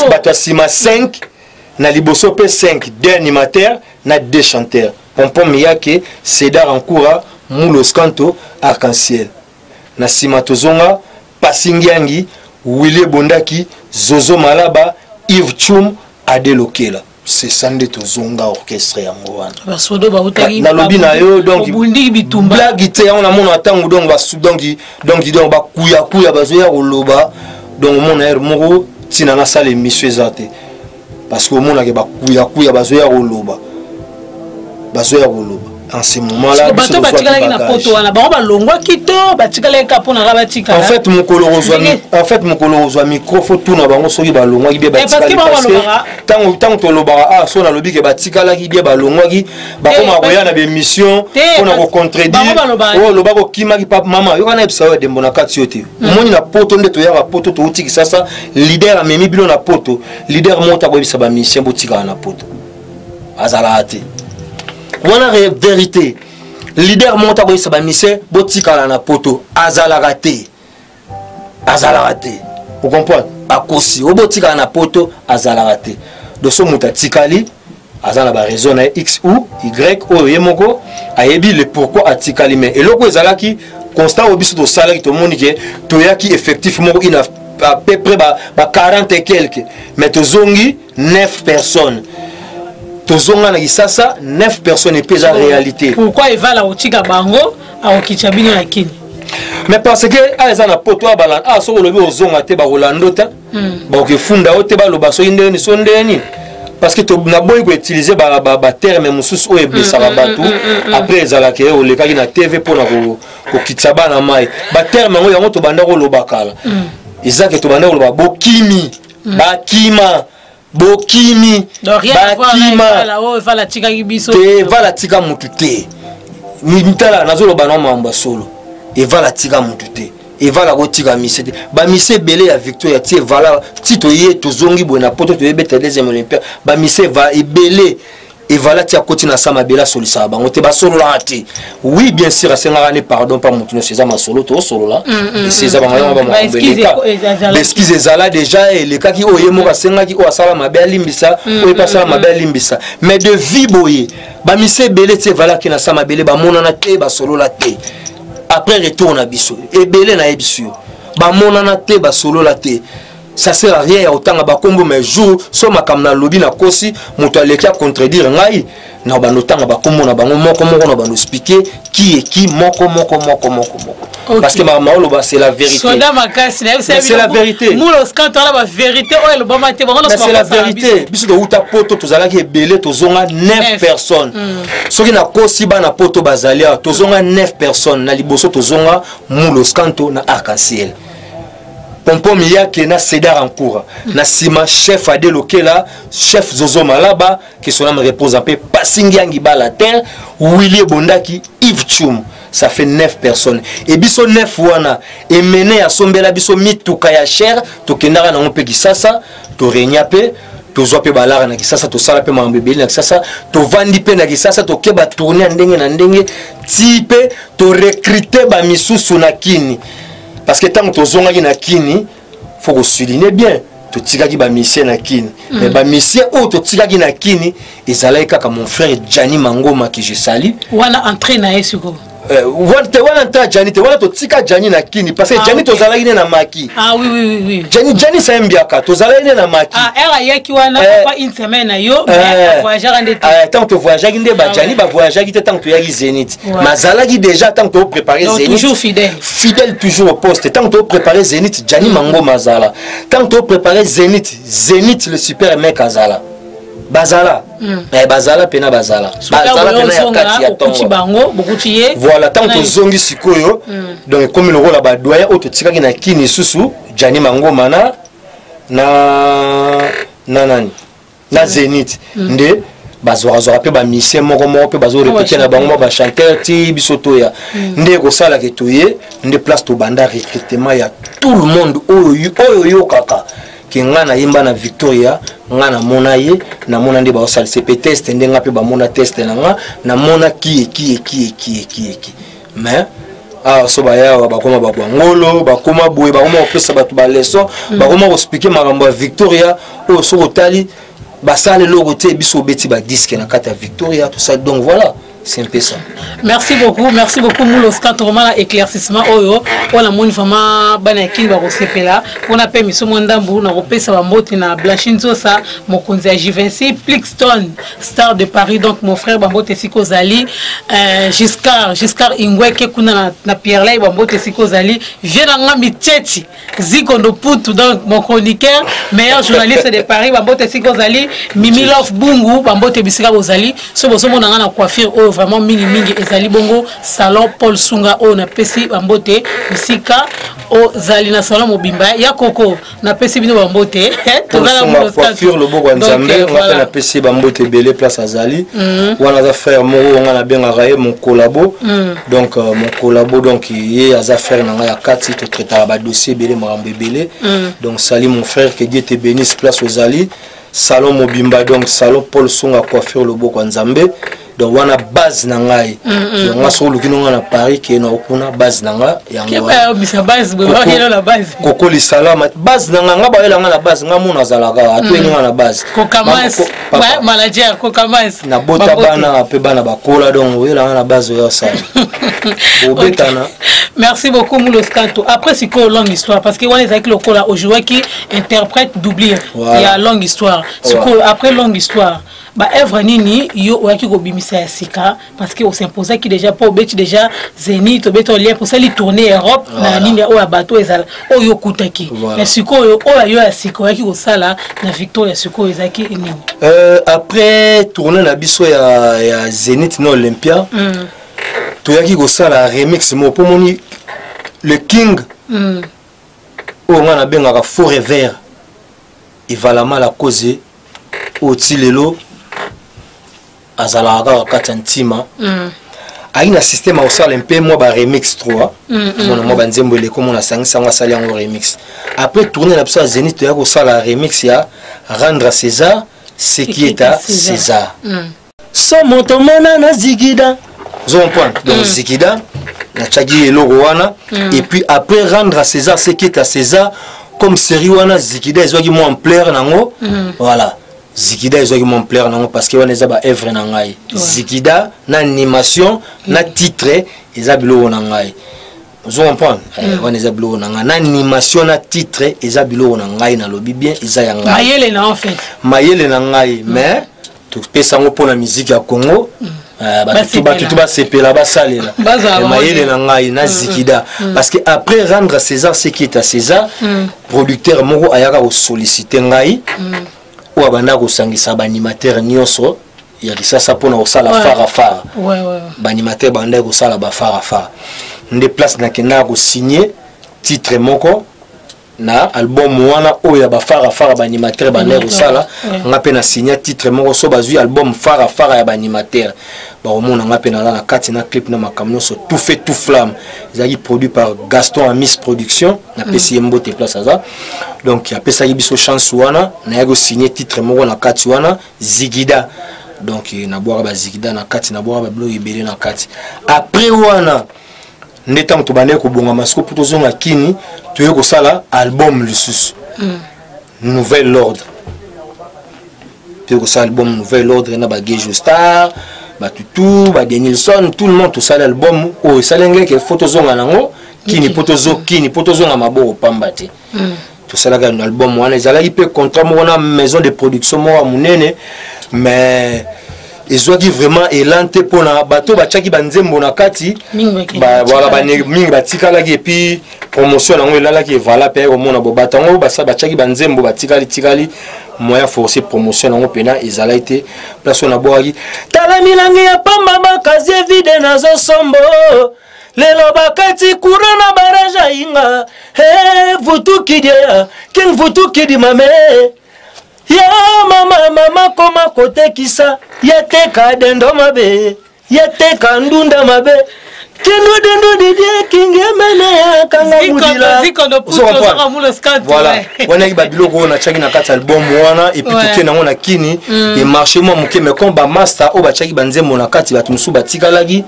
bato ya nsima 5, na liboso mpe 5, 2 animateurs na 2 chanteurs, Pompon Miyake, Cédar Ankura, Mulos Kanto, Arc en Ciel. Na nsima tozonga Pasingiangi, Willie Bondaki, Zozo Malaba, Yves Chum, Ade Lokela. C'est ça nde tozonga orchestre yango wana. Basodo bautaki. Nalobi na yo, donc obundi bitumba. Blague te, yango namona ntango donc basu donc bakuyakuya bazoya koloba. Donc omona heure moko ntina nasala émission eza te, parce que omonake bakuyakuya bazoya koloba, bazoya koloba en ce moment là. Bato batikalaki na poto wana, bango balongwaki to batikalaki kaka mpona ka batikala? En fait, mokolo kozwa micro, faut tuna bango soki balongwaki bie batikali, parce que ntango tolobaka, ah, so nalobi ke batikalaki bie balongwaki, bakoma koya na bémission mpona kocontredire oyo olobaka okimaki. Pa mama yoka, nayebisa oyo dembo na kati yo te. Omoni na poto nde toyaka poto, touti Kisasa, leader amemi bino na poto. Leader moko takoyebisa bamusicien botikala na poto azalaka te. Wana vérité. Leader moko takoyebisa bamusicien botikala na poto azalaka te, azalaka te. Ocomprendre, akosi oyo botikala na poto azalaka te. Donc so moto atikali, aza na baraison na ye x ou y oyo ye moko ayebi le pourquoi atikali. Mais eloko ezalaki constat oyo biso tosalaki, tomoni ke toyaki effectif moko ina à peu près ba 40 et quelques, mais tozongi 9 personnes. Tozonga na Kisasa 9 personnes epe eza réalité. Pourquoi Evala otika bango, akokitya bino na Kini? Mais parce que a eza na poto, abalanda. Ah, soki olobi ozonga te, bakolanda te, bakokefunda yo te, baloba soki ndeni so ndeni, parce que naboyi koutiliser baterme mosusu oyo eblesaka bato. Après ezalaka ye olekaki na TV mpona kokitisa bana mai. Baterme yango, yango tobanda koloba kala. Eza ke tobanda koloba bokimi, bakima, bokimi, bakima te. Evala tika mutu te. Mitala, nazoloba na makambo ya solo. Evala tika mutu te. Evala kotika mise te. Bamise ebele ya Victoria ti Evala ti toye, tozongi boye na poto, toyebeta deuxième Olympia, bamise ebele Evala ti akoti na sa mabele, asolisaka bango te, basololaka te. Oui, bien sûr, asengaka ne pardon mpa motu nyonso. Eza masolo tosolola esi, eza bango yango bamakambo eleka. Baexcuse ezala déjà, elekaki. Oyo ye moko asengaki, oyo asala mabe alimbisa, oyo mpe asala mabe alimbisa. Mais de vie boye, bamise ebele ti evalaki na sa mabele, bamonana te, basolola te. Après retour na biso, ebele nayebi biso yo, bamonana te, basolola te. Ça sert à rien ya kotanga bakombo, mais jour so makambo nalobi nakosi, moto aleki acontredire ngai na bando otanga bakombo na bango moko moko, na bando expliquer qui est qui, moko moko moko moko moko. Parce que makambo oloba, c'est la vérité. Soda makasi na C'est la vérité. Mulos quand ala ba vérité oyo elobama te, bango C'est la vérité. Biso touta poto, tozalaki ebele, tozonga 9 personnes. Soki nakosi, bana poto bazali awa. Tozonga 9 personnes. Na liboso tozonga Mulos Kanto na Arc-en-Ciel, Pompon Miyake na Cédar Ankura. Na nsima chef Ade Lokela, chef Zozo Malaba, que son âme repose en paix, Pasingiangi Balatin, Willy Bondaki, Yves Chum. Ça fait 9 personnes. Et biso 9 wana emene asombela biso mituka ya cher, tokendaka nango mpe Kisasa, torenya mpe, tozwa mpe balara na Kisasa, tosala mpe makambo ebele na Kisasa, tovandi mpe na Kisasa, toke batourne ya ndenge na ndenge, ti mpe torecrute bamisusu na Kini. Parce que ntango tozongaki na Kini, faut kosouligne bien, totikaki bamusicien na Kini. Mais bamusicien oyo totikaki na Kini ezalaki kaka mon frère Gianni Mangoma, que je salue. Wana entrée na ye sikoyo? Wana te, wana nta Gianni te, wana totika Gianni na Kini parce que Gianni, tozalaki ne na maki. Ah oui, oui, oui, oui. Gianni Sayembiaka, tozalaki ne na maki. Ah, ere ayaki wana papa une semaine na yo, mais voyageaka nde te. Ntango tovoyageaki nde ba Gianni bavoyageaki te. Ntango toyaki Zénith, mais azalaki déjà ntango topréparé Zénith. Toujours fidèle. Fidèle toujours au poste. Ntango topréparé Zénith, Gianni Mangoma azala. Ntango topréparé Zénith, Zénith le super mec azala. Bazala. Bazala mpena, bazala, bazala mpena ya kati ya ntongo. Bango bokuti ye. Voilà, ntango tozongi sikoyo, donc ekomi lokola badoyen oyo totikaki na Kini lisusu, Gianni Mangoma na nani na Zénith, nde bazwakazwaka mpe bamusicien moko moko mpe bazorépéter na bango mwa bachanteur ti biso toya. Nde ekosalaka toye nde place tobanda recrutement ya tout le monde oyo oyo oyokaka ke nga nayemba na Victoria. Nga namona ye, namona nde baosalisa mpe test, nde nga mpe bamona test na nga, namona ki eki eki eki eki eki. Mais awa so baya awa, bakoma babwangolo, bakoma boye, bakoma kopesa bato baleçon, bakoma koexpliquer makambo ya Victoria oyo soki otali basala eloko te. Biso obeti badisque na kati ya Victoria, tosali. Donc voilà, c'est un peu ça. Merci beaucoup, merci beaucoup Moulos Kanto, vraiment na éclaircissement oyo oyo namoni vraiment bana ya Kini bakosepela mpona mpe miso mwa ndambu. Na kopesa bambote na Blanchi Nzosa, mokonzi ya Givenchy, Plixton, star de Paris. Donc mon frère, bambote esika ozali. Giscard Ingweke kuna na Pierre Lay, bambote esika ozali. Vie na nga Micheti Zikondo Putu, donc mon chroniqueur, meilleur journaliste de Paris, bambote esika ozali. Mimi Love Bungu, bambote bisika bozali. So bozomona nga na coiffure oyo vraiment mingimingi ezali bongo salon Paul Sunga oyo napesi bambote bisika ozali, na salon mobimba ya koko, napesi bino bambote. Coiffure loboko ya Nzambe, nga mpe napesi ye bambote ebele place azali. Wana aza frère moko nga nabengaka ye mon collabo. Donc mon collabo, donc ye aza frère na ngai ya kati, totraitaka badossier ebele, makambo ebele. Donc sali mon frère, que Dieu te bénisse place ozali. Salon mobimba, donc salon Paul Songa coiffure loboko ya Nzambe, donc wana base na ngai. Donc nga soki oluki nonga na Paris, ke na okuna base na nga yango. Koko lisalama, base na nga, nga bayela nga na base, nga mona azalaka atoyeni nga na base. Nabota bana mpe bana bakola, donc oyela nga na base oyo asala obetana. Merci beaucoup Moulos Kanto. Après sikoyo longue histoire, parce que wana ezalaki lokola ojouaki interprète doublure ya longue histoire. Sikoyo après longue histoire, baœuvre nini yo oyaki kobimisa ya sika? Parce que osimposaki déjà mpo obeti déjà Zénith, obeti olien, osali tournée Europe na nini oyo ya bato ezala oyo okutaki. Mais sikoyo oyo yo ya sika oyaki kosala na Victoria sikoyo ezalaki nini? Après tournée na biso ya Zénith na Olympia, toyaki kosala remix moko mpo moni le King oyo ngai nabengaka Forever evalama la cause, oyo ti lelo azalaka kaka kati ya ntima. Ayi na système akosala mpe mwa baremix 3, mona mwa banzembo eleko, mona asangisi yango, asali yango remix. Après tournée na biso ya Zénith, toya kosala remix ya Rendre à César ce qui est à César. So moto mona na Zikida, ozo comprendre? Donc Zikida natiaki eloko wana. Et puis après Rendre à César ce qui est à César, comme série wana Zikida ezwaki mwa ampleur nango. Voilà, Zikida ezwaki mwa ampleur nango parce que wana eza baœuvre na ngai. Zikida na animation na titre eza biloko na ngai. Ozo comprendre? Wana eza biloko na ngai, na animation na titre, eza biloko na ngai. Nalobi bien, eza ya ngai. Mayele na, en fait. Mayele na ngai, mais topesa yango mpona musique ya Congo. Bato tu basepela, basalela mayele na ngai na Zikida, parce que après rendre à César ce qui est à César, producteur moko ayaka kosollicite ngai, oyo abanda kosangisa baanimateur nyonso ya Kisasa mpona kosala fara fara. Baanimateur bandaki kosala bafara fara, nde place nakendaka kosigne titre moko na album wana oyo ya bafara fara, baanimateur bandaki kosala. Nga mpe na signa titre moko. So bazwi album fara fara ya baanimateur, bakomona nga mpe naza na kati na clip na makambo nyonso, tout fait tout flamme. Ezalaki produit par Gaston Amis Production. Napesi ye mbote place aza. Donc apesaki biso chance wana, nayaki kosigne titre moko na kati wana, Zigida. Donc nabwaka bazigida na kati, nabwaka babiloko ebele na kati. Après wana nde ntango tobandaki kobongama siko mpo tozonga Kini, toye kosala album lisusu, Nouvel Ordre. Toye kosala album Nouvel Ordre na bagejo star, batutu, badenilson, tout le monde. Tosali album oyo esalengeke fo tozonga nango Kini, mpo tozo Kini, mpo tozonga maboko pamba te. Tosalaka album wana, ezalaki mpe contrat moko na maison de production moko ya monene, mais ezwaki vraiment élan te mpona bato batiaki banzembo na kati. Voilà, mingi batikalaki, et puis promotion yango elalaki. Evala mpe komona bo bato yango batiaki banzembo batikali tikali, moyen forcé promotion yango mpena ezalaki te. Place oyo nabwakaki tala milangi ya pamba, bacasier vide, nazosombo lelo bakati courant na barrage Ainga. Hey, vutukidia king vutukidi mame ya mama mama koma kotekisa, yateka dendo mabe, yateka ndunda mabe, kindu dindu didie kingemene ya kanga mudila. Voilà, wana yaki babiloko oyo natiaki na kati ya album wana. Et puis tokende yango na Kini, emarché mwa moke, mais comme bamaster oyo batiaki banzembo na kati, bato mosusu batikalaki,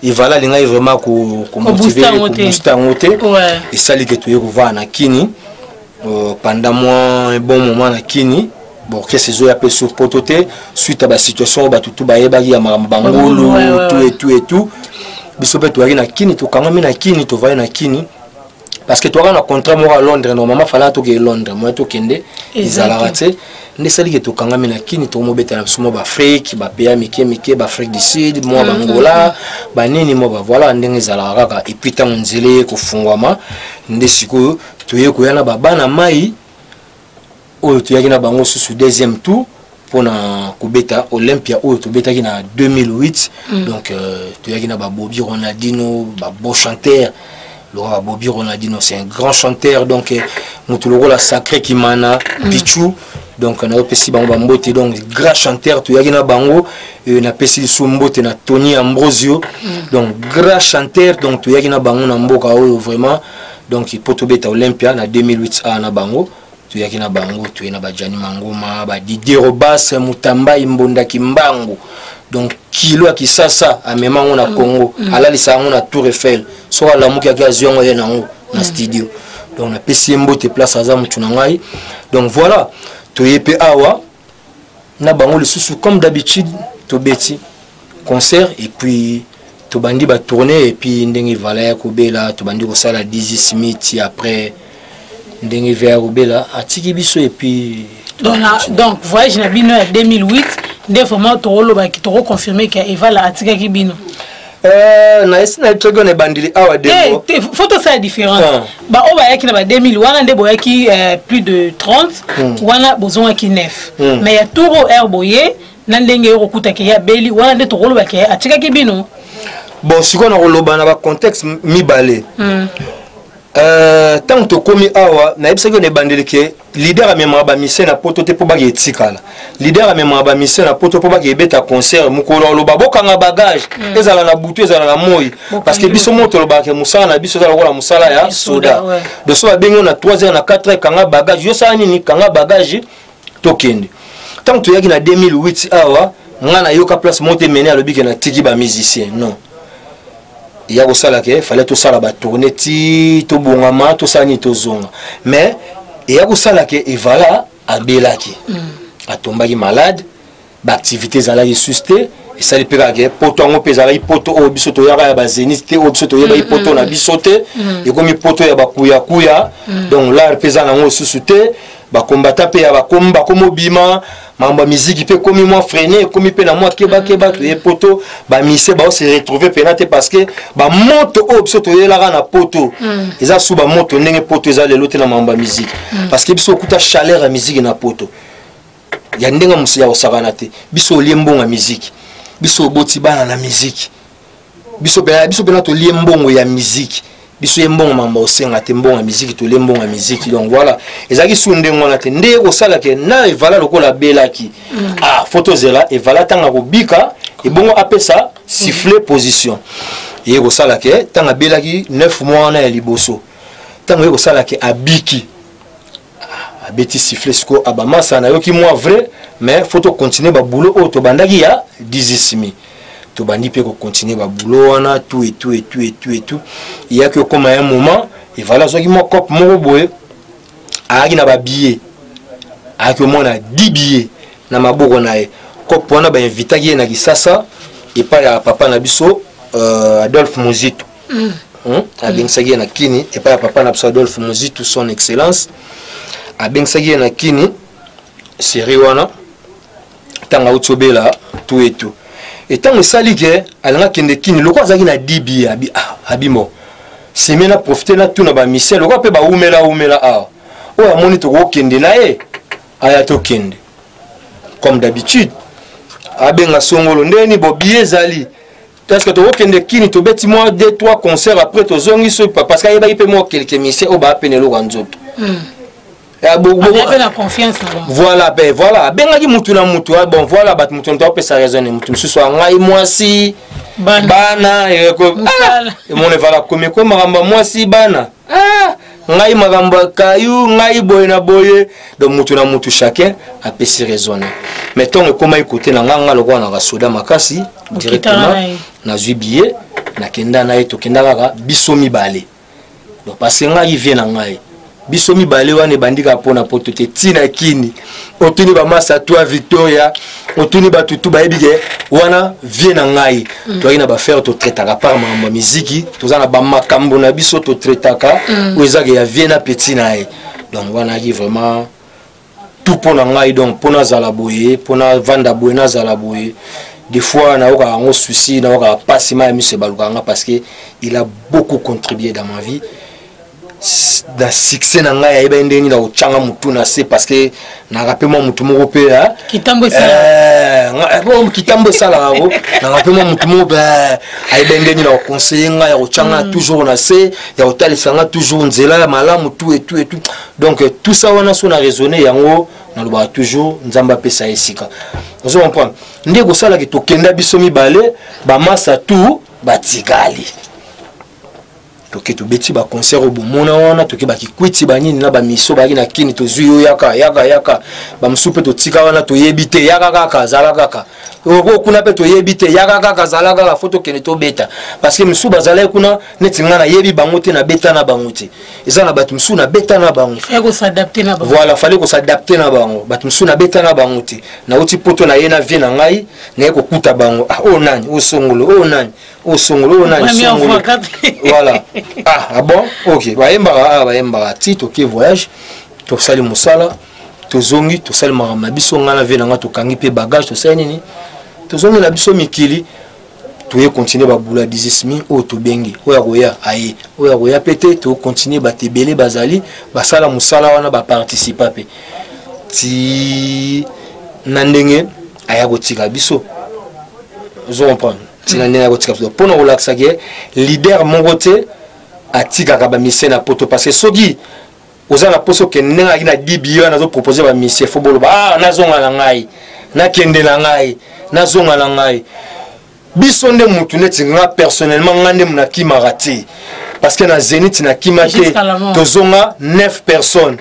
evala alingaki vraiment komotive, kobooste yango te. Esali ke toye kovaa na Kini pendant moi un bon moment na Kini. Bon, orchestre ezoya mpe sur poto te, suite à basituation oyo bato tu bayebaki ya makambo bangulu, tout et tout et tout. Biso mpe toyaki na Kini, tokangami na Kini, tovandi na Kini parce que toyaka na contrat moko ya Londres. Normalement falaka tokende Londres, moya tokende ezalaka te. Nde esaliki tokangami na Kini, tokomobeta na biso mwa baafrike, bapeya mike mike, baafrike du Sud, mwa bangola, banini, mwa bavoila, ndenge ezalaka kaka. Et puis ntango nzela eye kofungwama, nde sikoyo toye koya na babana mai oyo toyaki na bango susu deuxième tour mpona kobeta Olympia oyo tobetaki na 2008. Donc toyaki na babobi Ronaldino, babo chanteur lokola babobi Ronaldino, c'est un grand chanteur. Donc moto lokola Sacré Kimana, Pichu. Donc nayopesi bango bambote. Donc grand chanteur toyaki na bango. Napesi lisusu mbote na Tony Ambrosio, donc grand chanteur. Donc toyaki na bango na mboka oyo vraiment, donc po tobeta Olympia na 2008 a na bango. Toyaki na bango, toye na bajani Mangoma, badidier Robas Mutambai, Mbondaki Mbangu. Donc kilo ya Kisasa amema yango na Congo, alalisa yango na Tour Eiffel. Soki alamuki, aki azwi yango, ye nango na studio. Donc napesi ye mbote place aza, motu na ngai. Donc voilà, toye mpe awa na bango lisusu comme d'habitude, tobeti concert et puis tobandi batournée. Et puis ndenge vala ya kobela, tobandi kosala Dizzy Smith. Après ndenge ve ya kobela, atiki biso et puis Donc voyage na bino ya 2008 nde vraiment tokolobaki, tokoconfirme ke Evala atikaki bino? Na esi na yebi soki na ebandeli awa. Demo faut tosala différence. Baoyo bayaki na ba 2000 wana nde boyaki plus de 30 wana, bozongaki 9, mais ya tour oyo aire boye na ndenge yo kokutaki ye abeli wana, nde tokolobaki atikaki bino. Bon, sikoyo na koloba na bacontexte mibale. Ntango tokomi awa, nayebisaki yo na ebandeli ke leader amemaka bamusicien na poto te mpo baki etikala. Leader amemaka bamusicien na poto mpo baki ebeta concert. Mokolo aloba bokanga bagage, ezala na butu, ezala na moi, parce que biso mo tolobaka ke mosala na biso eza lokola mosala ya soda. Donc so babengi yo na 3 heures, na 4 heures, kanga bagage, yo sala nini, kanga bagage, tokende. Ntango toyaki na 2008 awa, nga nayoka place moko te mene alobi ke natiki bamusicien. Non, ya kosala ke fallait tosala batourne ti tobongama, tosala nini, tozonga. Mais eya kosala ke Evala abelaki, atombaki malade. Baactivité ezalaki susu te. Esali mpe kaka poto yango mpe ezalaki poto oyo biso toyaka ya bazenith te, oyo biso toyebaki poto na biso te. Ekomi poto ya bakuyakuya. Donc l'art mpe eza nango lisusu te. Bakombata mpe ya bakomi bakomobima, makambo ya miziki mpe ekomi mwa freine, ekomi mpe na mwa kebakeba. Toye poto, bamise baose retrouve mpena te, parce que bamoto oyo biso toyelaka na poto eza su bamoto ndenge poto eza lelo te na makambo ya miziki, parce que biso okuta chaleur ya miziki na poto ya ndenge mosu ya kosakana te. Biso olie mbongo ya miziki, biso oboti bana na miziki, biso pena, biso pena tolie mbongo ya miziki. Biso ye mbongo mamba osenga te, mbongo ya miziki, tolie mbongo ya miziki. Donc voilà, ezalaki su ndenge wana te. Nde ekosala ke na Evala lokola abelaki, ah, fo tozela Evala ntango akobika, ebongo apesa sifflet position. Eye kosala ke ntango abelaki 9 mois wana ya liboso, ntango ye kosala ke abiki, abeti sifflet. Sikoyo abamasa nayoki mwa vrai, mais faut tocontinue baboulot oyo tobandaki ya dizismi. Tobandi mpe kocontinue baboulot wana, tout et tout et tout et tout et tout. Eyaki okóma un moment, Evala azwaki mwa cope moko boye, ayaki na babillet, ayaki omona 10 billets na maboko na ye. Cope wana, bainvitaki ye na Kisasa epai ya papa na biso Adolphe Muzito. Abengisaki ye na Kini epai ya papa na biso Adolphe Muzito, son excellence. Abengisaki ye na Kini série wana ntango auti obela tout et tout. Etango esali ke alinga akende Kini, lokola azalaki na dibi, abi, ah, abi mo seme na profite na tuna bamisien lokola mpe baumela umela awa, oyo amoni tokokende na ye, aya tokende. Comme d'habitude abenga Songolo, ndeni bo billet ezali, est-ce que tokokende Kini, tobeti mwa 2 3 concert, après tozongi? So parce que ayebaki mpe mwa quelques musiciens oyo baapene eloko ya nzoto. Azali na confiance na bango. Voilà, ben voilà, abengaki mutu na mutu. Ah, bon, voilà, bato, mutu na mutu apesa raison. Mutu mosusu, angai mwasi, bana, bana. Mosala. Emona Evala komi ko makambo ya mwasi, bana, ah, ngai makambo ya kayu, ngai boye na boye. Donc mutu na mutu, chacun apesi raison. Mais ntongo ekomaki kote na nga, nga lokola na kasoda makasi, directement na ye. Nazwi billet, nakenda na ye. Tokenda kaka biso mibale. Donc parce que ngai vie na ngai, biso mibale wana ebandi kaka mpona poto te, ntina Kini. Otuni bamasa toi Victoria, otuni bato tu bayebi ke wana vie na ngai. Toyaki na bafere, totraitaka par makambo ya miziki, toza na bamakambo na biso totraitaka oyo ezaka ya vie na petit na ye. Donc wana ayaki vraiment tout mpo na ngai. Donc mpo nazala boye, mpo navanda boye, nazala boye, des fois nayokaka yango souci, nayokaka mpasi, ma ya miso ebalukaka nga, parce que il a beaucoup contribué dans ma vie, na succès na ngai. Ayebaki ndenge nini na kotyanga motu na se, parce que naka mpe mwa motu moko mpe Kitambo esala. Kitambo esalaka ko naka mpe mwa motu moko mpe. Ayebaki ndenge nini na koconseille ngai, ya kotyanga toujours na se, ya kotalisa nga toujours nzela ya malamu, tout et tout et tout. Donc tout ça wana, so na raisonne yango, nalobaka toujours Nzambe apesa ye esika. Ozo comprendre nde kosalaki tokenda biso mibale, bamasa tout batikali. Toke, tobeti baconcert oyo bomona wana, toke bakikwiti, banini na bamiso bayaki na Kini. Tozwi yo, yaka yaka yaka. Bamosusu mpe totika wana, toyebi te, yaka kaka, zala kaka oko kuna mpe toyebi te, yaka kaka, zala kaka. Fo tokende tobeta, parce que mosusu bazalaki kuna neti ngai nayebi bango te, nabeta na bango te. Eza na bato mosusu nabeta na bango. Fallait kos'adapter na bango. Voilà, fallait kos'adapter na bango. Bato mosusu nabeta na bango te. Nauti poto na ye na vie na ngai, naye kokuta bango, ah, oyo nani, oyo Songolo, oyo nani, oyo Songolo, oyo nani, Première Songolo. fois, kaka. Voilà, ah, ah bon, ok, bayembaka, ah, bayembaka ti toke voyage, tosali mosala, tozongi, tosali makambo na biso. Ngai na vie na ngai, tokangi mpe bagage, tosali nini, tozongi na biso mikili. Toye continue babula dizismi oyo tobengi, oyo akoya aye, oyo akoya mpe te, tocontinue. Bato ebele bazali basala mosala wana, baparticipa mpe ti na ndenge aya kotika biso. Ozo comprendre ntina ndenge aya kotika biso, mpona kolakisa ke leader moko te atikaka bamisie na poto. Parce que soki oza na poso okende ndenge ayaki na dibi wana, azopropose bamisie, fo boloba, ah, nazonga na ngai, nakende na ngai, nazonga na ngai. Biso nde mutu neti nga personnellement, nga nde nakimaka te, parce que na Zénith nakima te. Jusqu'à la mort. Tozonga 9 personnes,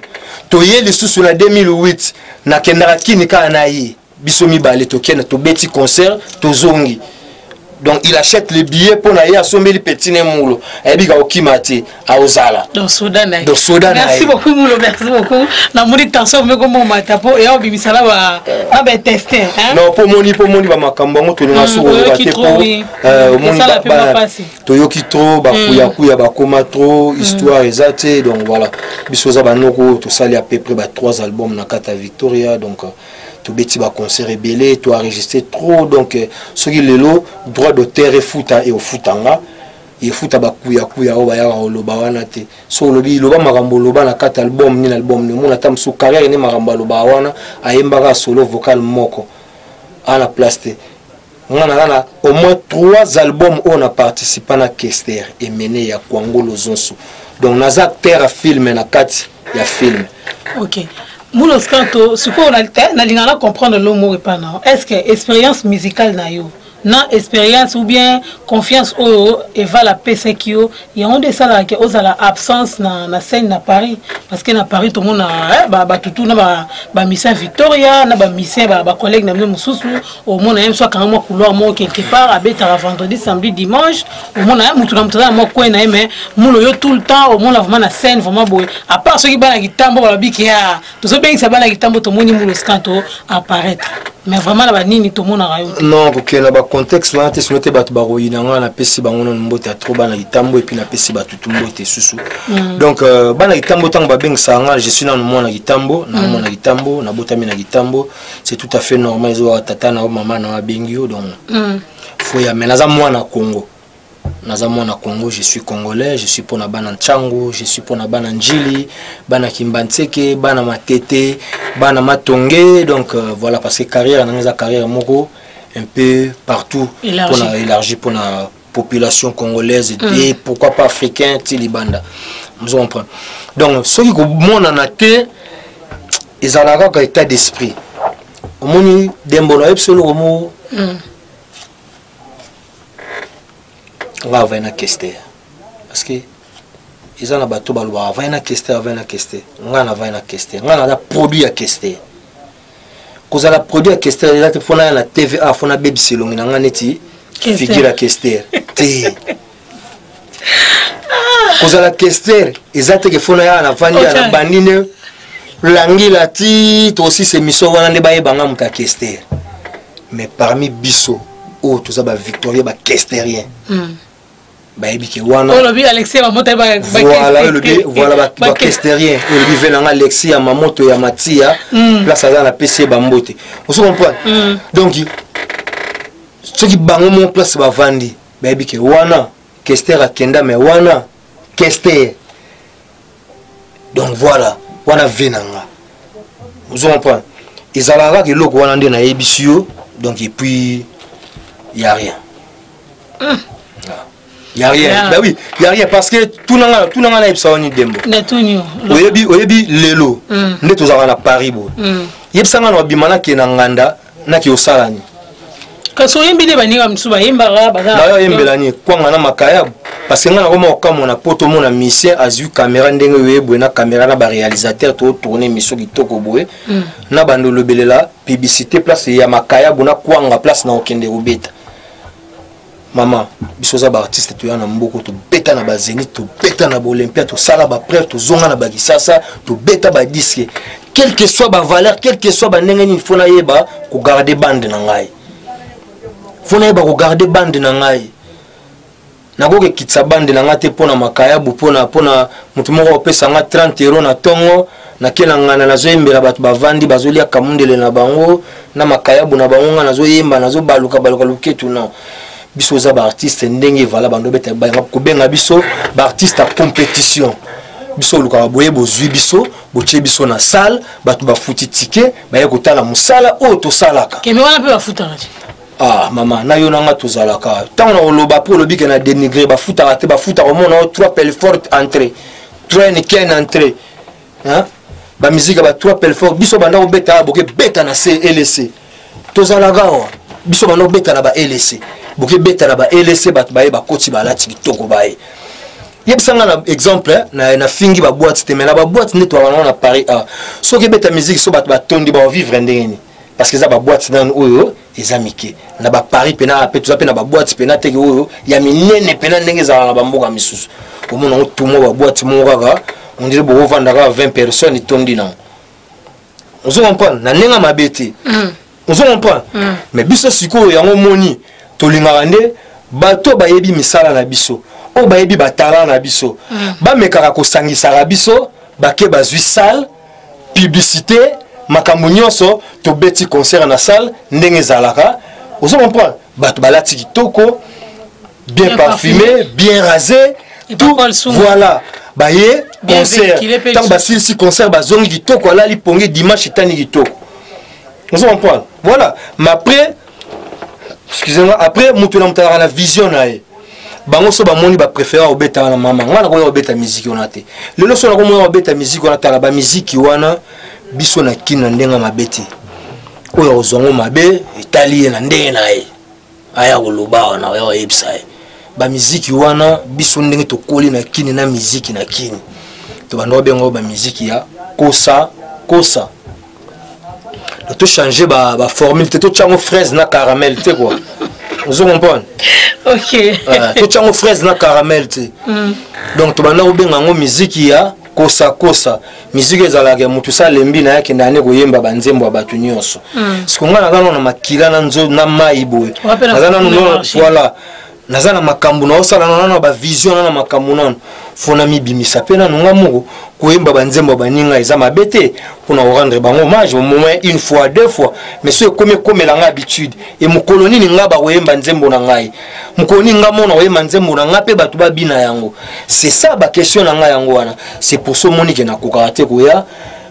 toye lisusu na 2008, nakendaka Kini kaka na ye, biso mibale tokende, tobeti concert, tozongi. Donc il achète le billet mpo na ye, asombeli petit ne Mulo, ayebi ka kokima te, aozala. Donc soda na ye. Donc soda na ye. Merci beaucoup Mulo, merci beaucoup. Namoni tension meko momata mpo eya obimisa na ba na ba intestin, hein? Non, mpo omoni bamakambo yango tolinga soki koloba te, mpo omoni toyoki trop bakuyakuya, bakoma trop histoire, eza te. Donc voilà, biso oza banoko oyo tosali à peu près ba trois albums na kati ya Victoria. Donc tobeti baconcert ebele, toenregistre trop. Donc soki lelo droit d'auteur efuta, eofutanga, efuta bakuyakuya oyo bayaka koloba wana te. So olobi, loba makambo oloba na kati album nini, album nini, omona ata mosusu carrière nde makambo alobaka wana, ayembaka solo vocal moko ana place te. Nga naza na au moins trois albums oyo na participa na Kester Emene ya Kwangolo Zonso. Donc naza acteur ya film na kati ya film. Ok, Mulo Skanto, sikoyo nalingaka na comprendre lo moko epa na, est ce que expérience musicale na yo na expérience ou bien confiance oyo Eval apesaki yo, yango nde esalaka ke ozala absence na scène na Paris? Parce que na Paris tomona batutu na bamusicien Victoria, na bamusicien bacollègue na bino mosusu, omona ye mosu akanga mwa couloir moko quelque part, abetaka vendredi, samedi, dimanche, omona ye mutu na mutu aza na mwa coin na ye. Mais Mulo, yo tout le temps omona vraiment na scène vraiment boye, à part soki bana kitambo balobi ke ya tozobengisa bana kitambo, tomoni Mulo Skanto apparaître, mais vraiment na banini tomonaka yo te. Non, kokende na bacontexte wana te, sino te bato bakoyina nga. Napesi bango nano mbote ya trop, bana kitambo, et puis napesi bato tu mbote susu. Donc bana kitambo, ntango babengisaka nga, je suis nano mwana kitambo na mwana kitambo, nabotami na kitambo, c'est tout à fait normal. Ezowaka tata na yo, mama na yo abengi yo, donc faut ya. Mais naza mwana Congo, naza mwana Congo, je suis congolais, je suis mpona bana Ntsango, je suis mpona bana Njili, bana Kimbantseke, bana Matete, bana Matonge. Donc voilà, parce que carrière nanga eza carrière moko un peu partout, mpona élargi mpona population congolaise et pourquoi pas africain ti libanda, ozo comprendre. Donc soki komonana te, ezalaka kaka état d'esprit. Omoni dembo na yebi eloko moko, nga avai na Kester, parce que eza na bato balobaka avai na Kester, avai na Kester. Nga navai na Kester, nga naza produit ya Kester. Kozala produit ya Kester eza te mpona ya na TVA, fona bebisa elongi na nga neti figure ya Kester te. Kozala Kester eza teke fona ya navandi ya na bandi nde langila ti tosisa émission wana nde bayebanga moto ya Kester. Mais parmi biso oyo toza bavictorien, bakesterien, bayebi ke wana olobi Alexis Mamoto. Voilà, olobi voilà bakesterien, olobi ve nanga Alexis ya Mamoto ya Matia, place aza, napesi ye bambote, ozo comprendre. Donc soki bango mo place bavandi, bayebi ke wana Kester akenda, mais wana Kester. Donc voilà, wana ve na nga, ozo comprendre. Ezalaka kaka eloko wana nde nayebisi yo. Donc et puis y a rien, y a rien. Bah oui, y a rien, parce que tunanga tunanga nayebisa wani dembo. Oyebi, oyebi lelo nde tozalaka na Paris boye, yebisanga na babima, nakee na nganda, nake osala nini? Kasi oyembi nde baninga mosusu bayembaka. Bayo oyembela nini? Kwanga na makayabu. Parce que ngai nakoma kokamwa na poto, omona musicien azwi caméra ndenge oye boye na caméra na baréalisateur, totourne émission kitoko boye, na bando olobelela publicité place ya makayabu na kwanga, place na okende kobeta. Mama, biso oza baartiste, toya na mboko, tobeta na bazénith, tobeta na baolympia, tosala bapreuve, tozonga na bakisasa, tobeta badisque. Quel que soit bavaleur, quel que soit bandenge nini, fo nayeba kogarde bande na ngai, fo nayeba kogarde bande na ngai. Nakoki ekitisa bande na ngai te mpo na makayabu, mpona motu moko akopesa nga 30 euro na ntongo. Nake na ngana, nazoyembela bato bavandi, bazolia kamundele na bango na makayabu na bango, ngai nazoyemba, nazobaluka baluka luketu. Non, biso oza baartiste ndenge evala bando beta, kobenga biso baartiste ya compétition. Biso olukaka boye, bozwi biso, botie biso na salle, bato bafuti ticket, baye kotala mosala oyo tosalaka. Keme wana mpe bafutaka te. Ah mama, na yo nanga tozalaka ntango na koloba mpo olobi ke na dénigre. Bafutaka te, bafutaka. Omona o 3 pelfort entrée, 3 niken entrée, bamiziki ba 3 pelfort. Biso banda kobeta, boke beta na c lc, tozalaka awa. Biso banda kobeta na ba lc, boke beta na ba lc, bato baye, bakoti, balati kitoko, baye. Yebisanga na exemple, na fingi baboîte te, mais na baboîte nde toaka nango na Paris a, soki ebeta musique, so bato batondi, baovivre ndenge nini? Parce que eza baboîte nanu oyo. Eza mike na baparis mpena, mpe toza mpe na baboite mpena teke oyo ya minene mpena ndenge ezalaka na bamboka misusu. Omona yango tumo baboite moko kaka, on dirait bokovanda kaka 20 personnes, etondi nango. Ozo comprendre na ndenge mabe te. Ozo comprendre. Mais biso sikoyo, yango moni tolingaka nde bato bayebi misala na biso, oyo bayebi batalent na biso, bamekaka kosangisaka biso, bake bazwi salle, publicité, makambo nyonso, tobeti concert na salle ndenge ezalaka. Ozo comprendre, bato balati kitoko, bien, bien parfumé, bien rasé, tout, voilà, baye concert. Ntango basilisi concert, bazongi kitoko, alali pongi, dimanche etani kitoko. Ozo comprendre, voilà. Mais après, excusez-moi, après moto na moto alaka na vision na ye. Bango so bamoni bapréféra kobeta wana. Mama, ngai nakoya kobeta miziki wana te lelo. So nakomona kobeta miziki wana, tala bamiziki wana, biso na kini na ndenge mabe te. Oyo akozwa yango mabe, etali ye na ndenge na ye. Aya koloba wana, oya koyebisa ye bamiziki wana. Biso ndenge tokoli na kini na miziki na kini, tobanda kobenga oyo bamiziki ya kosa kosa. Tochange baformule te, totyango fraise na caramel te quoi. Ozo comprendre? Ok. Totyango fraise na caramel te. Donc tobanda kobenga yango miziki ya kosakosa. Miziki ezalaka ya motu salembi na ye, akenda ane koyemba banzembo ya bato nyonso. Siko ngai naza nano na makila na nzo na mai boye, naza nano, voilà, naza na makambo naosala nano na bavision na na makambo nano fo na mibimisa mpe nano nga moko. Koyemba banzembo ya baninga eza mabe te, mpona korendre bango hommage au moins une fois, deux fois. Mais so ekomi ekomela nga habitude, e mokolo nini nga bakoyemba nzembo na ngai? Mokolo nini nga mona koyemba nzembo na ngai mpe bato babina yango? C'est ça baquestion na ngai yango wana. C'est pour ça omoni ke nakokaka te koya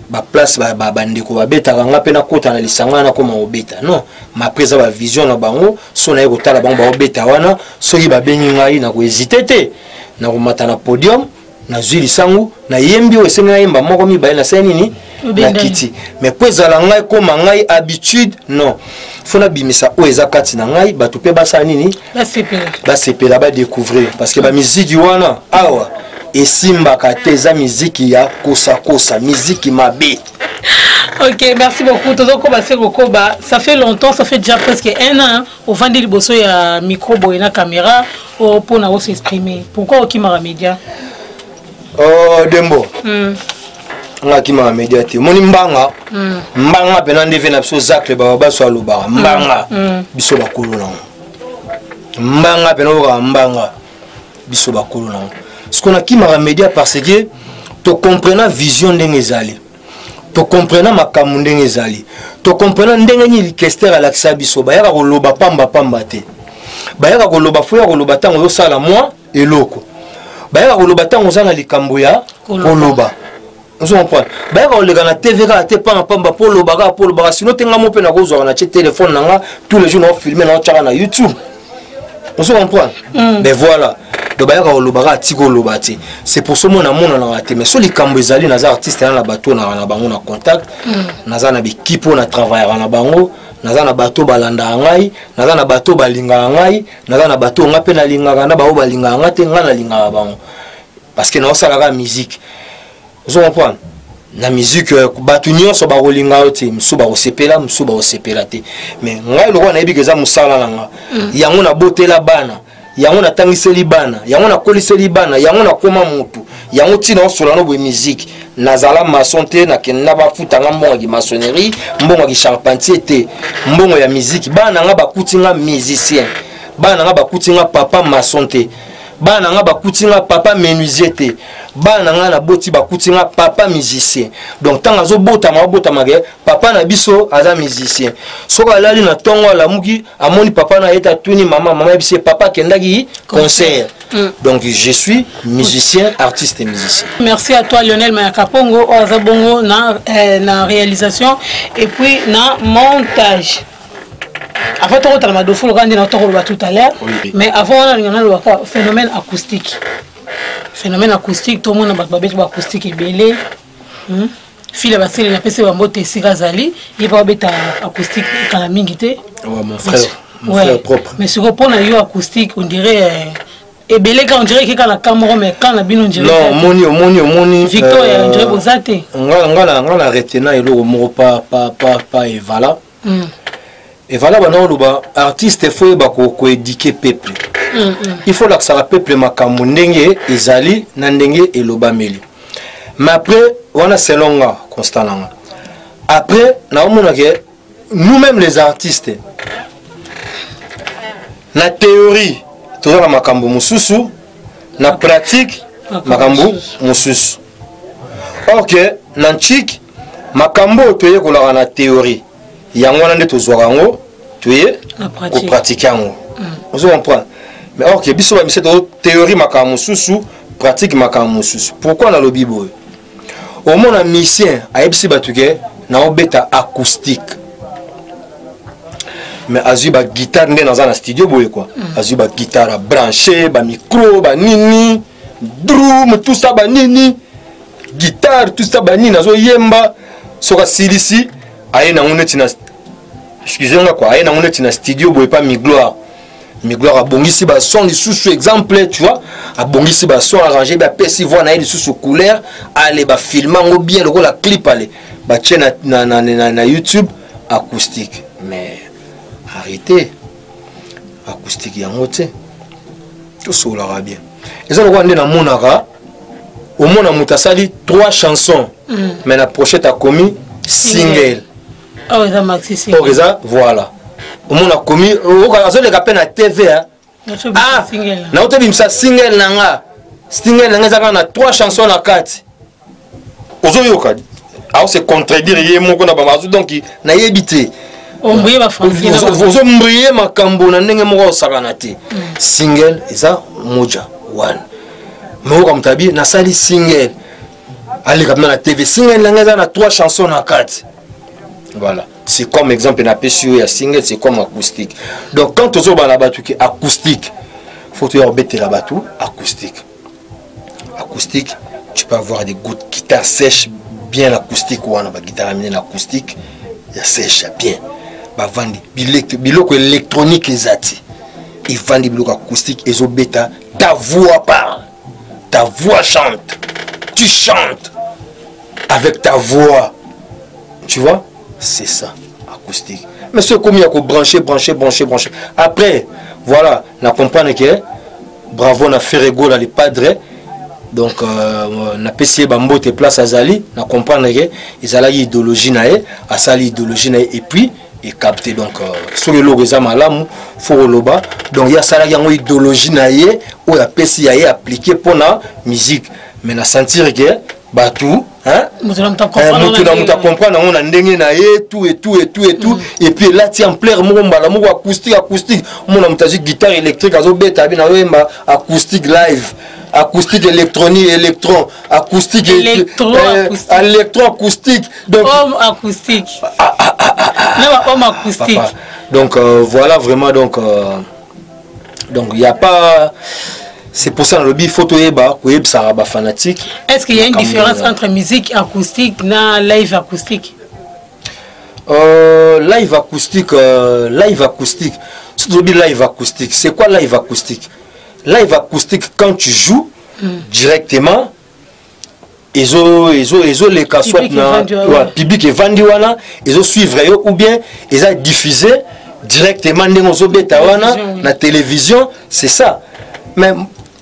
baplace bandeko babetaka, nga mpe nakota na lisanga, nakoma kobeta. Non, mais après eza bavision na bango. So naye kotala bango baobeta wana, soki babengi ngai, nakohésite te, nakomata na podium, nazwi lisangu, nayembi oyo esengi nayemba, moko mibale, nasali nini, nakiti. Mais po ezala ngai, koma ngai habitude, non. Fo nabimisa oyo eza kati na ngai, bato mpe basala nini, basepela, badécouvrir, parce que bamiziki wana awa esimbaka te, eza miziki ya kosakosa, miziki mabe. Ok, merci beaucoup. Tozokoba se kokoba. Ça fait longtemps, ça fait déjà presque un an ovandi liboso ya micro boye na caméra mpona osexprimer. Pourquoi okimaka média? Oh, Dembo, nga akimaka média te. Omoni mbanga, mbanga mpena nde ve na biso zacle baba baso alobaka mbanga. Biso bakolo nango mbanga mpena, oyokaka mbanga, biso bakolo nango. Siko nakimaka média parce que tocomprena vision ndenge ezali, tocomprena makambo ndenge ezali, tocomprena ndenge nini Kester alakisa biso. Bayaka koloba pamba pamba te. Bayaka koloba, fo ya koloba ntango ozosala mwa eloko. Bayaka koloba ntango oza na likambo ya koloba. Ozo comprendre? Bayaka koleka na TV kaka te pamba pamba mpo oloba kaka, mpo olobaka. Sino te, nga mo mpe nakozwaka na tie telefone na nga tous les jours, naofilme, naotyaka na YouTube. Ozo comprendre? Mais voilà, donc bayaka koloba kaka, tika oloba te. C'est pour ça mona amonanaka te. Mais so likambo ezali, naza artiste na bato naka na bango na contact, naza na baekipe oyo na travaillaka na bango, naza na bato balandaka ngai, naza na bato balingaka ngai, naza na bato nga mpe nalingaka, na bango balingaka nga te, ngai nalingaka bango, parce que naosalaka musique. Ozo comprendre? Na musique, bato nyonso bakolinga yo te, mosusu bakosepela, mosusu bakosepela te. Mais ngai lokola nayebi ke eza mosala na nga, yango nabotela bana, yango natangiseli bana, yango nakoliseli bana, yango nakoma motu, yango ntina osola no boye musique. Nazala maçon te, nakenda bafutanga mbongo ya maçonnerie, mbongo ya charpentier te, mbongo ya musique. Bana nga bakuti nga musicien, bana nga bakuti nga papa maçon te, bana nga bakuti nga papa menuisier te. Bana nga naboti bakuti nga papa musicien. Donc ntango azobotama, abotamaka papa na biso aza musicien. Soki alali na ntongo, alamuki, amoni papa na ye te, atuni mama, mama yebisi ye papa akendaki concert. Donc je suis musicien, artiste et musicien. Merci à toi, Lionel Mayakapongo, oyo aza bongo na réalisation et puis na montage. Avant tokotala madofu loka nde na tokoloba tout à l'heure, oui. Mais avant wana, nalinga nalobaka phénomène acoustique. Phénomène acoustique, tomona bato babeti baacoustique ebele, File basele, napesi bambote esika azali, ye mpe babeta acoustique kala mingi te. Ouais, mon frère, mon frère propre. Mais sikoyo mpo na yo, acoustique, on dirait ebele ka, on dirait keka na ka moko, mais ka na bino, on dirait Non, omoni, omoni, omoni. Victoria, on dirait boza te. Nga na retenant eloko moko pa pa pa pa evala. Evala bana oloba artiste faut yeba ko ko éduquer peuple. Il faut lakisaka peuple makambo ndenge ezali na ndenge elobameli. Mais après wana selon nga constat na nga. Après naomona ke nous-mêmes les artistes na théorie toza na makambo mosusu, na pratique makambo mosusu. Or que na nchik makambo oyo toyekolaka na théorie yango wana nde tozwaka yango toye kopratike yango. Ozo comprendre? Mais or que biso bamise tozo théorie makambo mosusu, pratique makambo mosusu. Pourquoi nalobi boye? Omona musicien ayebisi bato ke naobeta acoustique, mais azwi baguitare nde naza na studio boye quoi. Azwi baguitare, abranche bamicro, banini, drum, tout ça, banini, guitare, tout ça, banini, azoyemba. Soki asilisi, aye nango neti na, excuse nga quoi, aye nango neti na studio boye pa Migloire. Migloire abongisi bason lisusu, exemple, tu vois, abongisi bason, arrange, bapesi voix na ye lisusu couleur, ale bafilme yango bien lokola clip, ale batie na YouTube acoustique. Mais arrêtez, acoustique yango te, tosololaka bien. Eza lokola nde namonaka, omona moto asali trois chansons, mais na pochette akomi single. Oh, eza maxi single. Or eza, voilà, omona akomi, azoleka mpe na TV. Ah, naotobimisa single na nga, single na nga eza kaka na trois chansons na kati. Ozoyoka ao se contredire ye moko na bamazu. Donc nayebi te, ozombrie makambo na ndenge moko osakana te. Single eza moja wana, mais oyoka moto abi nasali single, aleka mpena na TV, single na nga eza na trois chansons na kati. Voilà, c'est comme exemple napesi yo ya single, c'est comme acoustique. Donc quand tozobala bato ke acoustique, faut toya kobetela bato acoustique. Acoustique, tu peux avoir des gouttes guitare sèche bien acoustique wana, baguitare ya minene acoustique ya sèche ya bien, bavandi, biloko électronique eza te, evandi, biloko acoustique ezobeta, ta voix parle, ta voix chante, tu chantes avec ta voix, tu vois, c'est ça acoustique. Mais ce komi ya kobrancher, brancher, brancher, brancher, après voilà, na comprendre que bravo na Ferre Gola le padre. Donc napesi ye bambote place azali. Na comprendre ke ezalaki idéologie na ye, asali idéologie na ye et puis ecapte. Donc soki eloko eza malamu, fo koloba. Donc ye asalaki yango idéologie na ye oyo apesi ya ye appliqué mpona musique, mais na sentir ke bato, moto na moto acomprendre yango na ndenge na ye, tout et tout et tout et tout. Et puis elati ampleur moko mbala moko acoustique, acoustique. Omona moto azwi guitare électrique, azobeta, abi nazoyemba acoustique live, acoustique électronique, électron acoustique, électro acoustique. Donc homme acoustique, na homme acoustique. Donc voilà, vraiment. Donc il y a pas, c'est pour ça nalobi faut toyeba koyebisaka bafanatique. Est-ce qu'il y a une différence entre musique acoustique na live acoustique? Live acoustique, live acoustique, si tu dis live acoustique, c'est quoi live acoustique? Live acoustique, quand tu joues directement, ezoleka soit na public evandi wana, ezosuivre yo, ou bien eza diffusé directement ndenge ozobeta wana na télévision, c'est ça. Mais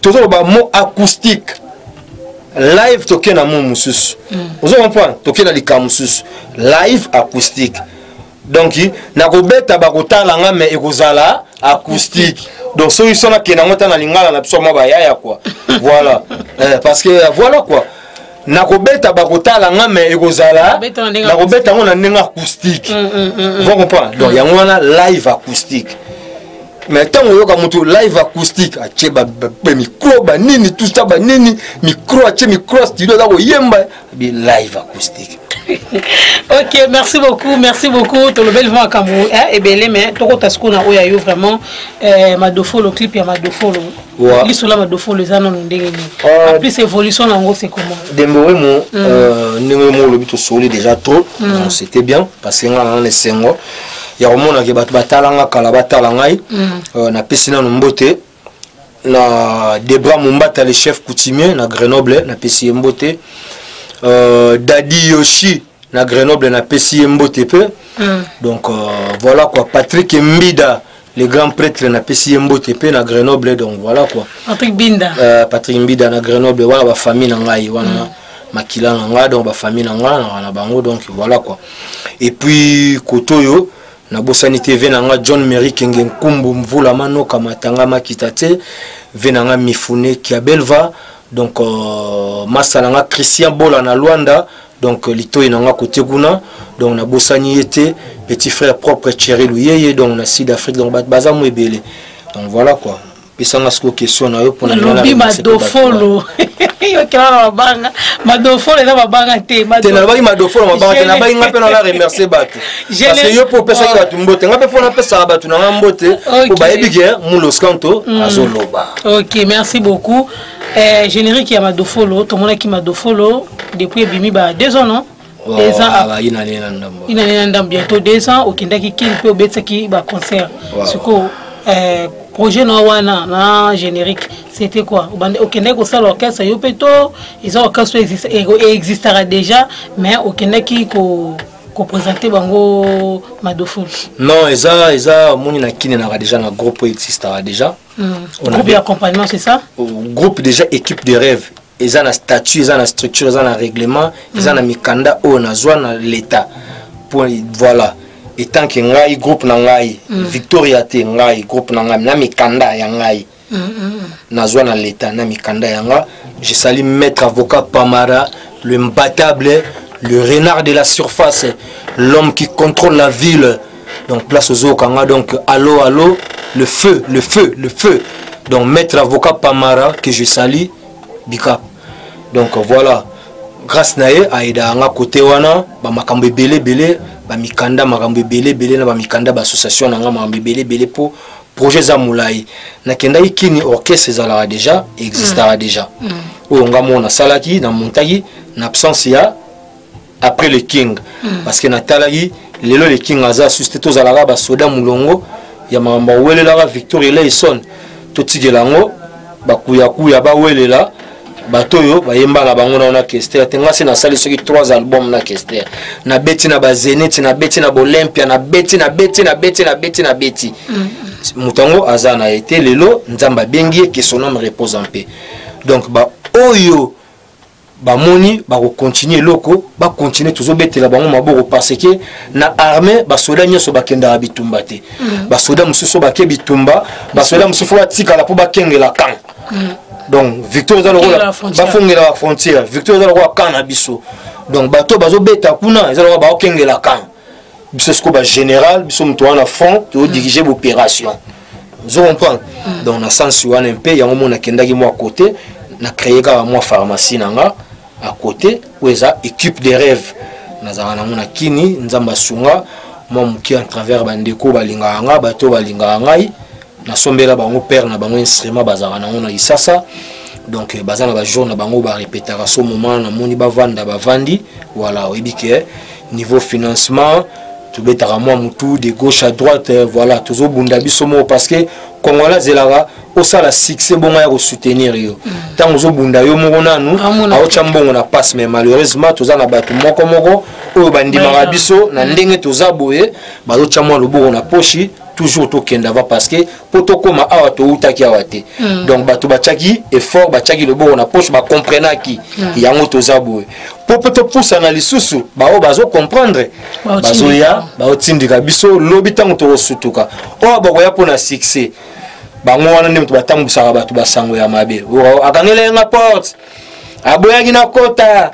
tozoloba mot acoustique live, tokei na mo mosusu, ozo comprendre, tokei na likambo mosusu. Live acoustique, donc nakobeta, bakotala nga, mais ekozala acoustique. Donc soki so nakende yango ta na lingala na biso mwa bayaya quoi, voilà, parce que voilà quoi, nakobeta, bakotala nga, mais ekozala nakobeta yango na ndenge acoustique, vous comprendre? Donc yango wana live acoustique. Mais ntango oyoka motu live acoustique, atie bamicro, banini, tout ça, banini, micro, atie micro studio, aza koyemba bi live acoustique. Ok, merci beaucoup, merci beaucoup. Tolobeli vraiment makambo ebele, mais tokota sikoyo na oyo ayo vraiment Madofolo, clip ya Madofolo. Lisola Madofolo eza nano ndenge nini? En plus évolution nango, c'est comment? Demboremo, ndenge mo olobi, tosoli déjà trop. C'était bien parce que nga na na esengo ya komonake bato batalanga kala, batala ngai. Napesi nano mbote na Debra Mombata, le chef coutumier na Grenoble, napesi ye mbote. Dadi Yoshi. Na Grenoble, napesi ye mbote mpe. Donc voilà quoi, Patrick Mbida, le grand prêtre, napesi ye mbote mpe na Grenoble. Donc voilà quoi. Patrick Binda. Patrick Mbida na Grenoble wana, bafamille na ngai wana, makila na ngai, donc bafamille na ngai na bango. Donc voilà quoi. Et puis koto oyo nabosani te, ve na nga John Mary Kenge Nkumbu Mvula Manoka Matanga Makita te, ve na nga Mifune Kiabelva. Donc masa na nga Christian Bola na Luanda, donc litoi na nga kote kuna. Donc nabosani ye te, petit frère propre Thierry Luyeye, donc na Sud Afrique. Donc bato baza mo ebele. Donc voilà quoi, pesanga sikoyo question na yo. Mpona lobi madofolo, yokela na mabanga. Madofolo eza mabanga te. Te, nalobaki madofolo mabanga te. Nabaki nga mpe nala remercier bato, parce que yo mpo opesaki bato mbote, nga mpe mpo napesaka bato na nga mbote, po bayebi ke Mulos Kanto azoloba. Ok, merci beaucoup. Générique ya Madofolo, tomonaki Madofolo depuis ebimi ba 2 ans, non? 2 ans, inane na ndambo. Inane na ndambo, bientôt 2 ans. Okendaki Kini mpe obetisaki baconcert. Sikoyo projet na wana na générique, c'était quoi? Okendaki kosala orchestre yo mpe to eza orchestre existaka déjà, mais okendaki ko koprésente bango Madofolo? Non, eza omoni, na Kini naka déjà na groupe oyo existaka déjà. Groupe d'accompagnement, c'est ça? Groupe déjà, Équipe de rêve, eza na statut, eza na structure, eza na règlement, eza na mikanda oyo nazwa na l'État. Point, voilà. Etant que ngai, groupe na ngai, Victoria te, ngai groupe na ngai na mikanda ya ngai, nazwa na l'État na mikanda ya nga. Je salue maître avocat Pamara, le imbattable, le renard de la surface, l'homme qui contrôle la ville. Donc place ozokanga, donc allo allo, le feu, le feu, le feu. Donc maître avocat Pamara que je salue, bika. Donc voilà, grâce na ye ayedaka nga kote wana bamakambo ebele ebele, bamikanda, makambo ebele ebele na bamikanda, baassociation na nga, makambo ebele ebele, mpo projet eza molai. Nakendaki Kini, orchestre ezalaka déjà, existaka déjà, oyo nga moko nasalaki, namontaki na absence ya après le King, parce que natalaki lelo le King aza susu te. Tozalaka basoda molongo ya makambo awelelaka Victor Eleison, totikela yango bakuyakuya bawelela bato oyo bayemba na bango nao na Kester te. Nga se nasali soki 3 album na Kester, nabeti na bazeniti, nabeti na bolympia, nabeti, nabeti, nabeti, nabeti, nabeti. Moto yango aza na ye te lelo, Nzambe abengi ye, que son âme repose en paix. Donc baoyo bamoni bakokontinue eloko, bakontinue, tozobetela bango maboko, parce que na armée basoda nyonso bakendaka bitumba te. Basoda mosusu bake bitumba, basoda mosusu fo batikala mpo bakengela camp. Donc Victor eza lokola bafongela bafrontière, Victor eza lokola camp na biso. Donc bato bazobeta kuna eza lokola baokengela camp. Biso sikoyo bagénéral, biso moto wana front, tozodirige baopération, ozo comprendre? Donc na sens wana mpe yango mo nakendaki mwa côté, na créé kaka mwa pharmacie na nga à côté oyo eza Équipe de rêve. Nazalaka nango na Kini. Nzambe asunga mwa moke en travers bandeko balingaka nga, bato balingaka ngai, nasombela bango père na bango instrument, bazalaka nango na Kisasa. Donc baza na bajour na bango barepetaka. So moment namoni bavanda, bavandi, voilà. Oyebi ke niveau financement tobetaka mwa mutu de gauche à droite, voilà, tozobunda biso moko, parce que Congolais azelaka osala succès bongo ya kosoutenir yo. Ntango ozobunda yo moko nanu, aotya mbongo na passe. Mais malheureusement toza na bato moko moko oyo bandimaka biso na ndenge toza boye, bazotya mwa loboko na poshi. Toujours tokende avant, parce que mpo tokóma awa, toutaki awa te. Donc bato batiaki effort, batiaki loboko na poche, bacomprenaki yango toza boye. Mpo mpe topusana lisusu, baoyo bazocomprendre bazoya, baotindika biso. Lobi ntango tokosutuka, oyo bakoya mpo na succès, bango wana nde moto batambwisaka bato basango ya mabe. Akangela yenga porte, aboyaki na kota,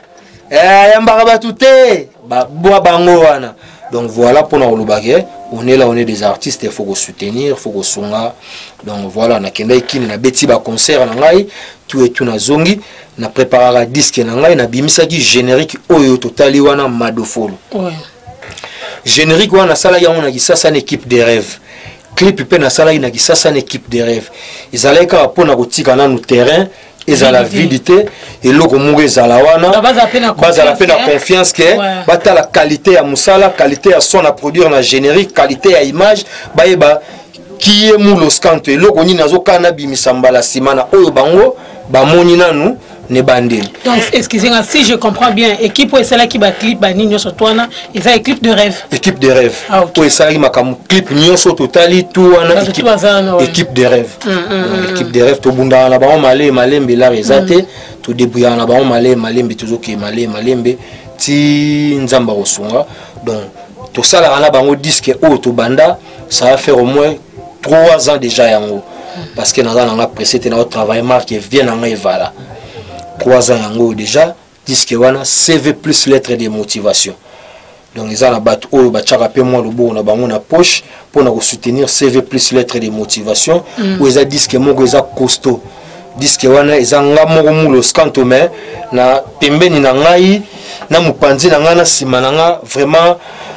ayambaka bato te, babwa bango wana. Donc voilà, mpona koloba ke on est là, on est des artistes, il faut kosoutenir, faut kosunga. Donc voilà, nakendaki Kini, nabeti baconcert na ngai tout et tout, nazongi, na préparaka disque na ngai, nabimisaki générique oyo totali wana, Madofolo. Générique wana nasalaki yango na Kisasa na Équipe des rêves. Clip mpe nasalaki na Kisasa na Équipe des rêves. Ezalaki kaka mpona kotika nanu terrain ezala vide te, eloko moko ezala wana, bazala mpe na confiance ke batala qualité ya mosala, qualité ya son na produire na générique, qualité ya image, bayeba kiye Mulos Kanto, eloko nini azokana nabimisa mbala nsima na oyo bango bamoni nanu. Na ebandeli. Donc, excusez-moi si je comprends bien, équipe oyo esalaki baclip banini nyonso to wana eza équipe de rêve? Équipe de rêve. Ah, ok. Oyo esalaki makambo, clip nyonso totali tout wana. Bato équipe, tu baza wana, ouais. Équipe de rêve. Donc, équipe de rêve, tobundaka na bango male malembe, lar eza te, todébrouillaka na bango male malembe, tozokee male malembe ti Nzambe akosunga. Donc tosalaka na bango disque oyo tobanda, ça va faire au moins 3 ans déjà yango, parce que naza nanga pressé te, nao travailler marque vie na ngai. Evala 3 ans yango oyo déjà, disque wana CV plus lettre de motivation. Donc eza na bato oyo batiaka mpe mwa loboko na bango na poche mpona kosoutenir CV plus lettre de motivation. Oyo eza disque moko eza costaud. Disque wana eza nga moko Mulo Scanto, mais na pembeni na ngai, na mopanzi na ngai, na nsima na nga, vraiment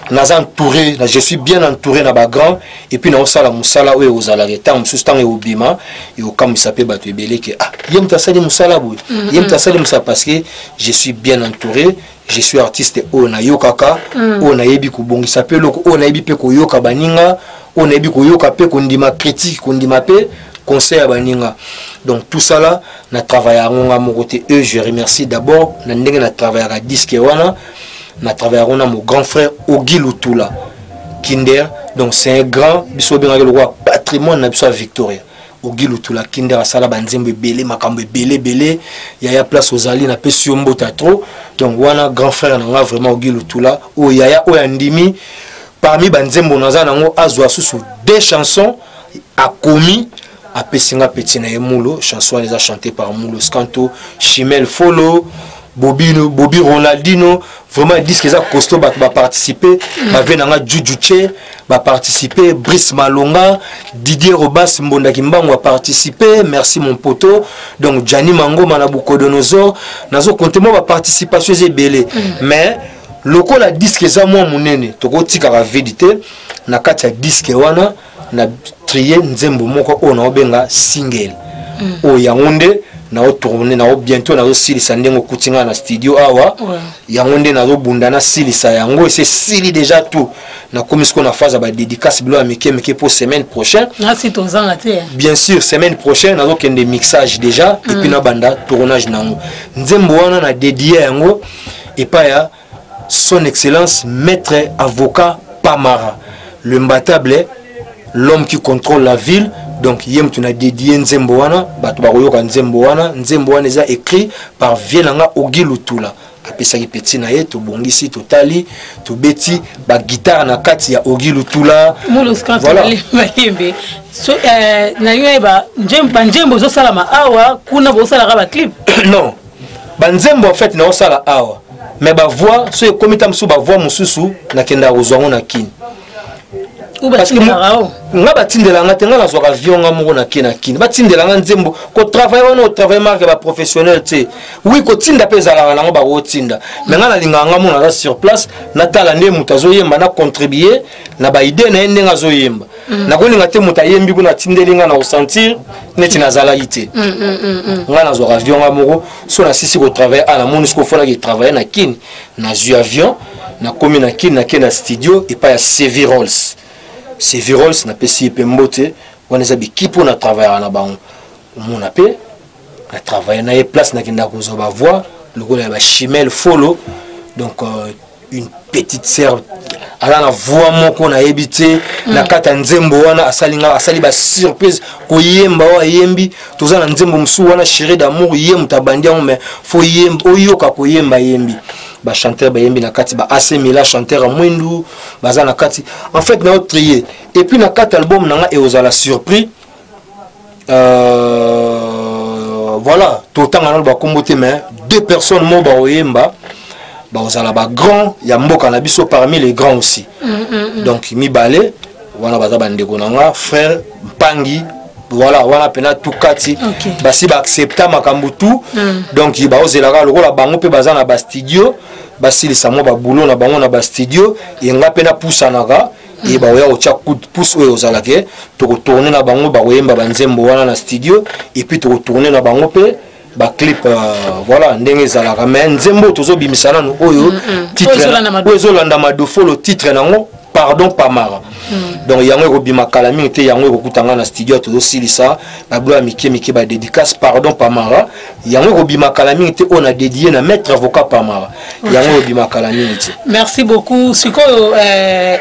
naza entouré na, je suis bien entouré na bagrand. Et puis naosala mosala oyo ekozalaka ntango mosusu, ntango ekobima, ekokamwisa mpe bato ebele ke ah, ye moto asali mosala boye, ye moto asali mosala, parce que je suis bien entouré. Je suis artiste oyo nayokaka, oyo nayebi kobongisa mpe eloko, oyo nayebi mpe koyoka baninga, oyo nayebi koyoka mpe kondima critique, kondima mpe conseil ya baninga. Donc tout ça là, na travaille yango nga moko te. Eux, je remercie d'abord na ndenge na travaillaka disque wana, na travaille yango na mon grand frère Ogi Lutula Kinder. Donc c'est un grand, biso obengaki lokola patrimoine na biso ya Victoria. Ogi Lutula Kinder asala banzembo ebele, makambo ebele ebele. Yaya, place ozali, napesi yo mbota trop. Donc wana grand frère na nga vraiment, Ogi Lutula oyo, yaya oyo andimi parmi banzembo naza nango, azwa susu deux chansons, akomi, apesi nga petit na ye Mulo. Chanson wana eza chanté par Mulo Scanto, Chimel Folo, Bobi, Bobi Ronaldino. Vraiment disque eza costaud, bato baparticipe. Bave na nga Juju Che baparticipe, Brice Malonga, Didier Robas Mbondaki Mbango aparticipe, merci mon poto. Donc Jani Mangoma na Bukodonosor, nazokonte mwa baparticipation eza ebele. Mais lokola disque eza mwa monene, tokotikaka vide te. Na kati ya disque wana, na trie nzembo moko oyo naobenga single. Oyo yango nde naotourne nao bientôt, nazosilisa ndenge okuti ngai na studio awa. Yango nde nazobunda, nasilisa yango, ese esili déjà tout. Nakomi sikoyo na phase ya badédicace, bilo ya mike mike mpo semaine prochaine. Nasi tozanga te. Bien sûr, semaine prochaine nazokende mixage déjà et puis nabanda tournage nango. Nzembo wana na dédie yango epai ya Son Excellence Maître Avocat Pamara, le mbatable, l'homme qui contrôle la ville. Donc ye moto na dédie nzembo wana. Bato bakoyoka nzembo wana. Nzembo wana eza écrit par vie na nga Ogi Lutula, apesaki petit na ye, tobongisi, totali, tobeti baguitare na kati ya Ogi Lutula. Voilà. Bayembe so, nalingi nayeba, banzembo ezosalama awa, kuna bosalaka baclip? Non, banzembo en fait naosala awa, mais bavoix so ekomi ta mosusu, bavoix mosusu nakendaka kozwa yango na Kini. Ou batindelaka o? Nga batindela nga te, nga nazwaka avion nga moko, nake na Kini, batindela nga nzembo. Kotravaille wana, otravaille marke baprofessionnel te. Oui, kotinda mpe ezalaka nango, bakotinda, mais nga nalingaka nga mona aza sur place, natala nde moto azoyemba, na contribue na baidée na ye ndenge azoyemba. Nakolinga te moto ayembi kuna, atindeli nga, na kosentir neti nazalaki te. Nga nazwaka avion nga moko. So nasisi kotravaille a, namoni soki ofonaki travaille na Kini, nazwi avion, nakomi na Kini, nake na studio epai ya Sevi Rolls. Sevi Rolls, napesi ye mpe mbote. Wana eza bikipe oyo na travaillaka na bango. Omona mpe na travaille na ye, place nakendaka kozwa bavoix lokola ya bachimel Folo. Donc une petite sœur aza na voix moko nayebi te. Na kati ya nzembo wana asali nga, asali basurprise koyemba oyo ayembi. Toza na nzembo mosusu wana, Chéri d'amour, ye moto abandi yango, mais fo oyoka koyemba, ayembi, bachanteur bayembi na kati, ba AC Mila, chanteur ya mwindu, baza na kati. En fait nao trie. Et puis na kati album na nga eozala surpris. Voilà, totanga nano bakombo te, mais deux personnes mo baoyemba, bakozala bagrand ya mboka na biso, parmi les grands aussi. Donc mibale wana baza bandeko na nga, frère Mpangi. Voilà, wana mpena tu kati. Basi baaccepta makambo tu. Donc baozelaka lokola bango mpe baza na bastudio, basilisa mwa babulo na bango na bastudio, yenga mpe napusanaka e bakoya kotya coup de pouce oyo ozalaka. Tokotourne na bango, bakoyemba banzembo wana na studio, et puis tokotourne na bango mpe baclip. Voilà ndenge ezalaka. Mais nzembo oyo tozobimisa nanu, oyo titre Oyo ezolanda oyo ezolanda Madofolo, titre nango Pardon Pamara. Donc yango ekobima kala mingi te, yango ekokuta nga na studio, tozosilisa bablo ya mike mike, badédicace. Pardon Pamara, yango ekobima kala mingi te, oyo na dédie na maître avocat Pamara, yango ekobima kala mingi te. Merci beaucoup. Sikoyo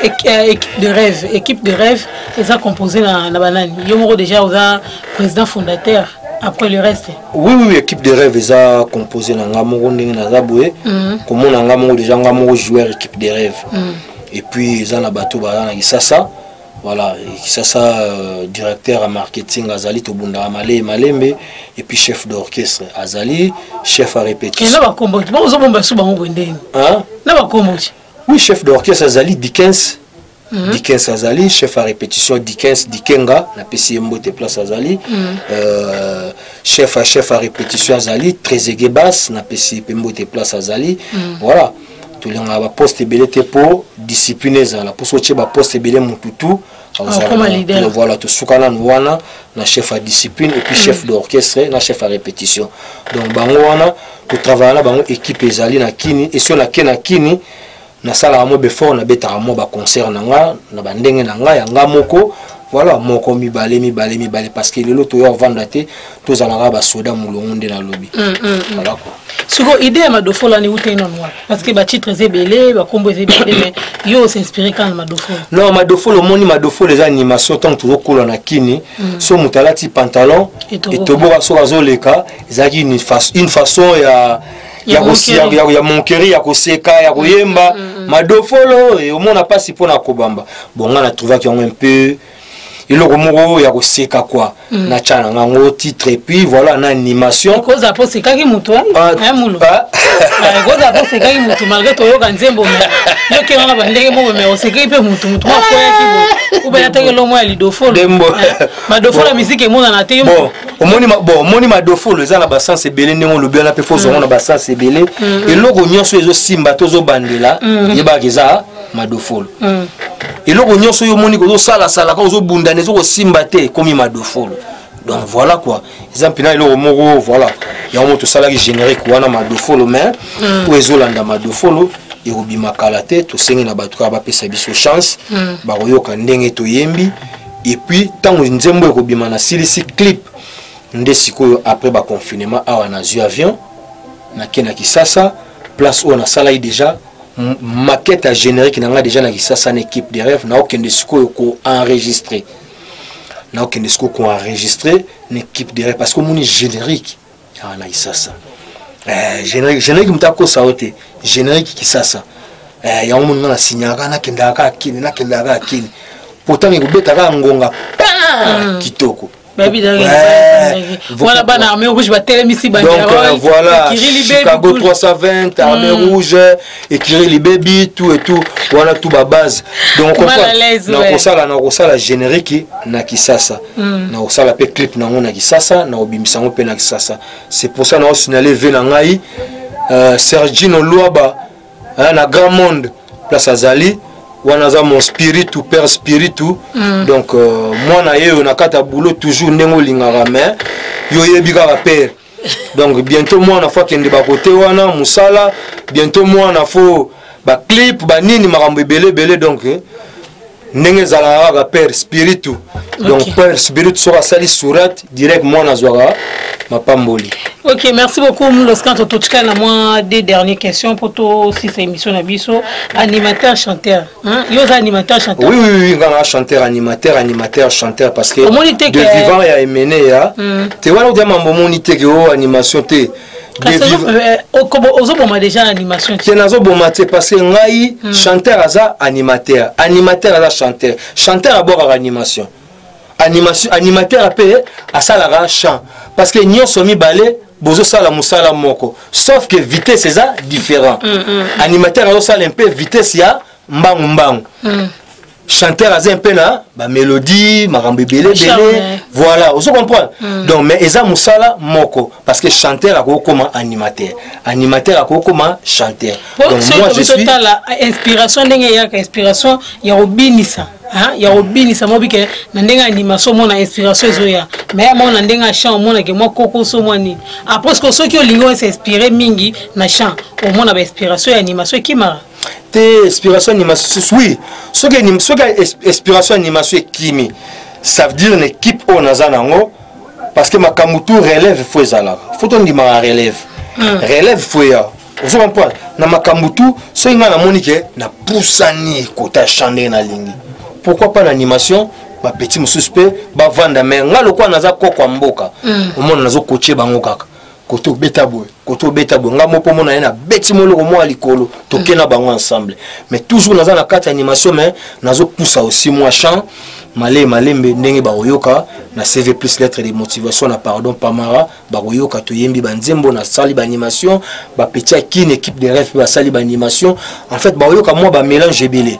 équipe de rêve, équipe de rêve eza composé na banani? Yo moko déjà oza président fondateur, après le reste? Oui, équipe de rêve eza composé na nga moko, ndenge naza boye, komona nga moko déjà, nga moko joueur équipe de rêve. Et puis eza na bato baza na Kisasa, voilà, Kisasa, directeur ya marketing azali, tobundaka maleye malembe, et puis chef d'orchestre azali, chef ya répétition. Na bakombo ozobomba su bango boye ndenge? Hein? Na bakombo? Oui, chef d'orchestre azali Dickens. Dickens azali chef ya répétition, Dickens Dikenga, napesi ye mbote place azali. Chef ya répétition azali Trésege Bas, napesi ye mpe mbote place azali. Voilà, tolingaka baposte ebele te mpo discipline ezala, mpo soki otie baposte ebele, mututu. Akoma leader. Voilà, tosuka nanu wana na chef ya discipline et puis chef d'orchestre na chef ya répétition. Donc bango wana totravaille na bango, équipe ezali na Kini. Eso nake na Kini, nasalaka mwa befort, nabetaka mwa baconcert na nga na bandenge na nga ya nga moko, voilà, moko, mibale, mibale, mibale, parce que lelo toya ovanda te, tozalaka basoda molongo nde nalobi. Voilà quoi. Sikoyo idée ya Madofolo ani euti nano wapi? Parce que batitre eza ebele, bakombo eza ebele, mais yo os'inspire kaka na Madofolo? Non, Madofolo, omoni, Madofolo eza animation. Ntango tozokola na Kini, so moto alati pantalon etoboka, etoboka, soki azoleka, ezalaki une façon ya ya moquerie. Ya moquerie, ya koseka, ya koyemba Madofolo. Omona mpasi mpona kobamba. Bon, nga natrouvaki yango un peu eloko moko ya koseka quoi, natya na ngango titre et puis voilà, na animation. Ekozala mpo osekaki motu. Ah, mulu ah. Ekozala mpo osekaki motu, malgré toyoka nzembo, mais yoki wana bandenge moko, mais osekaki mpe motu, motu moko akweyaki boye, ube ataki eloko ya lidofolo. Dembo. Madofolo ya misike emonana te. Bon, omoni bon, omoni, Madofolo eza na basens ebele, ndenge olobi wana mpe fo ozwango na basens ebele. Eloko nyonso ezosimba te, ozobandela, yebaka eza Madofolo. Eloko nyonso oyo omoni kozosalasalaka, ozobundana, ezokosimba te, ekomi Madofolo. Donc voilà quoi, eza mpena eloko moko, voilà, yango mo tosalaki générique wana Madofolo. Mais oyo ezolanda Madofolo ekobima kala te. Tosengi na bato kaka bapesa biso chance, bakoyoka ndenge toyembi. Et puis ntango nzembo ekobima, nasilisi clip nde sikoyo après baconfinement awa, nazwi avion, nake na Kisasa, place oyo nasalaki déjà maquette ya générique na ngai déjà na Kisasa na équipe de rêve. Naokende sikoyo koenregistre, naokende sikoyo koenregistre na équipe de rêve, parce que omoni générique yaka na Kisasa. Générique, moto akosa yo te, générique Kisasa. Yango moni nga nasinyaka, nakendaka kaka Kini, nakendaka kaka Kini, pourtant ekobeta kaka ngonga pa kitoko. Babi. Voilà, bana armée rouge batelemisi. Donc voilà, Chicago 320, armée rouge, écurie Libebi, tout et tout wana, tout babase. Donc nakosala, nakosala générique na Kisasa, nakosala mpe clip nango na Kisasa, nakobimisa yango mpe na Kisasa. C'est pour ça naosignale ve na ngai Sergino Lwaba, hein, na Grand Monde place azali wana, aza mon spiritu, père spiritu. Donc mwana ye oyo na kati ya boulot toujours, ndenge olingaka, mais yo oyebi kaka père. Donc bientôt mwana fo akende bakote wana mosala, bientôt mwana fo baclip banini, makambo ebele ebele. Donc ndenge ezalaka kaka, père spiritu. Donc père spiritu soki asali sourate direct, mwana azwaka mapamboli. Ok, merci beaucoup Moulos. Quand totika na moi deux dernières questions pour tosilisa émission na biso. Animateur chanteur, hein? Yo oza animateur chanteur? Oui, nga na chanteur animateur, animateur chanteur, parce que Omoni te de vivant ya emene ya te wana odia mambo, omoni te ke o animation te. Ozoboma déjà animation. Te, nazoboma te, parce que ngai chanteur aza animateur, animateur aza chanteur, chanteur abwakaka animation, animation, animateur mpe asalaka chant, parce que nyonso mibale bozosala mosala moko, sauf que vitesse eza différent. Animateur azosala mpe vitesse ya mbangu mbangu, chanteur aza mpe na bamélodie, makambo ebele ebele, voilà, ozo comprendre. Donc mais eza mosala moko, parce que chanteur akokoma animateur, animateur akokoma chanteur. Donc moi je suis totala inspiration ndenge eyaka, inspiration ya kobinisa, ya kobinisa mo bike na ndenge animation, omona inspiration ezoya, mais mona na ndenge ya chant, omonake mwa kokoso mwa nini. Après soki olingi osinspire mingi na chant, omona bainspiration ya animation ekimaka. Te, inspiration animation, oui. Soki soki inspiration animation ekimi, ça veut dire na équipe oyo naza nango, parce que makambo tout relève faut ezalaka, faut tondimaka relève. Relève faut eya, ozo comprendre na makambo tout. Soki ngai namoni ke napusani kota champ ndenge nalingi, pourquoi pas na animation bapeti mosusu mpe bavanda? Mais ngai lokola naza koko ya mboka, omona nazokotie bango kaka kote obeta boye, kote obeta boye. Ngai moko mona ye nabeti moloko mwa likolo, toke na bango ensemble. Mais toujours naza na kati ya animation, mais nazopusa aussi mwa champ male malembe ndenge bakoyoka na CV plus lettre de motivation na pardon pamara. Bakoyoka toyembi banzembo, nasali baanimation, bapeti ya kine équipe de rêve mpe basali baanimation. En fait bakoyoka mwa bamélange ebele,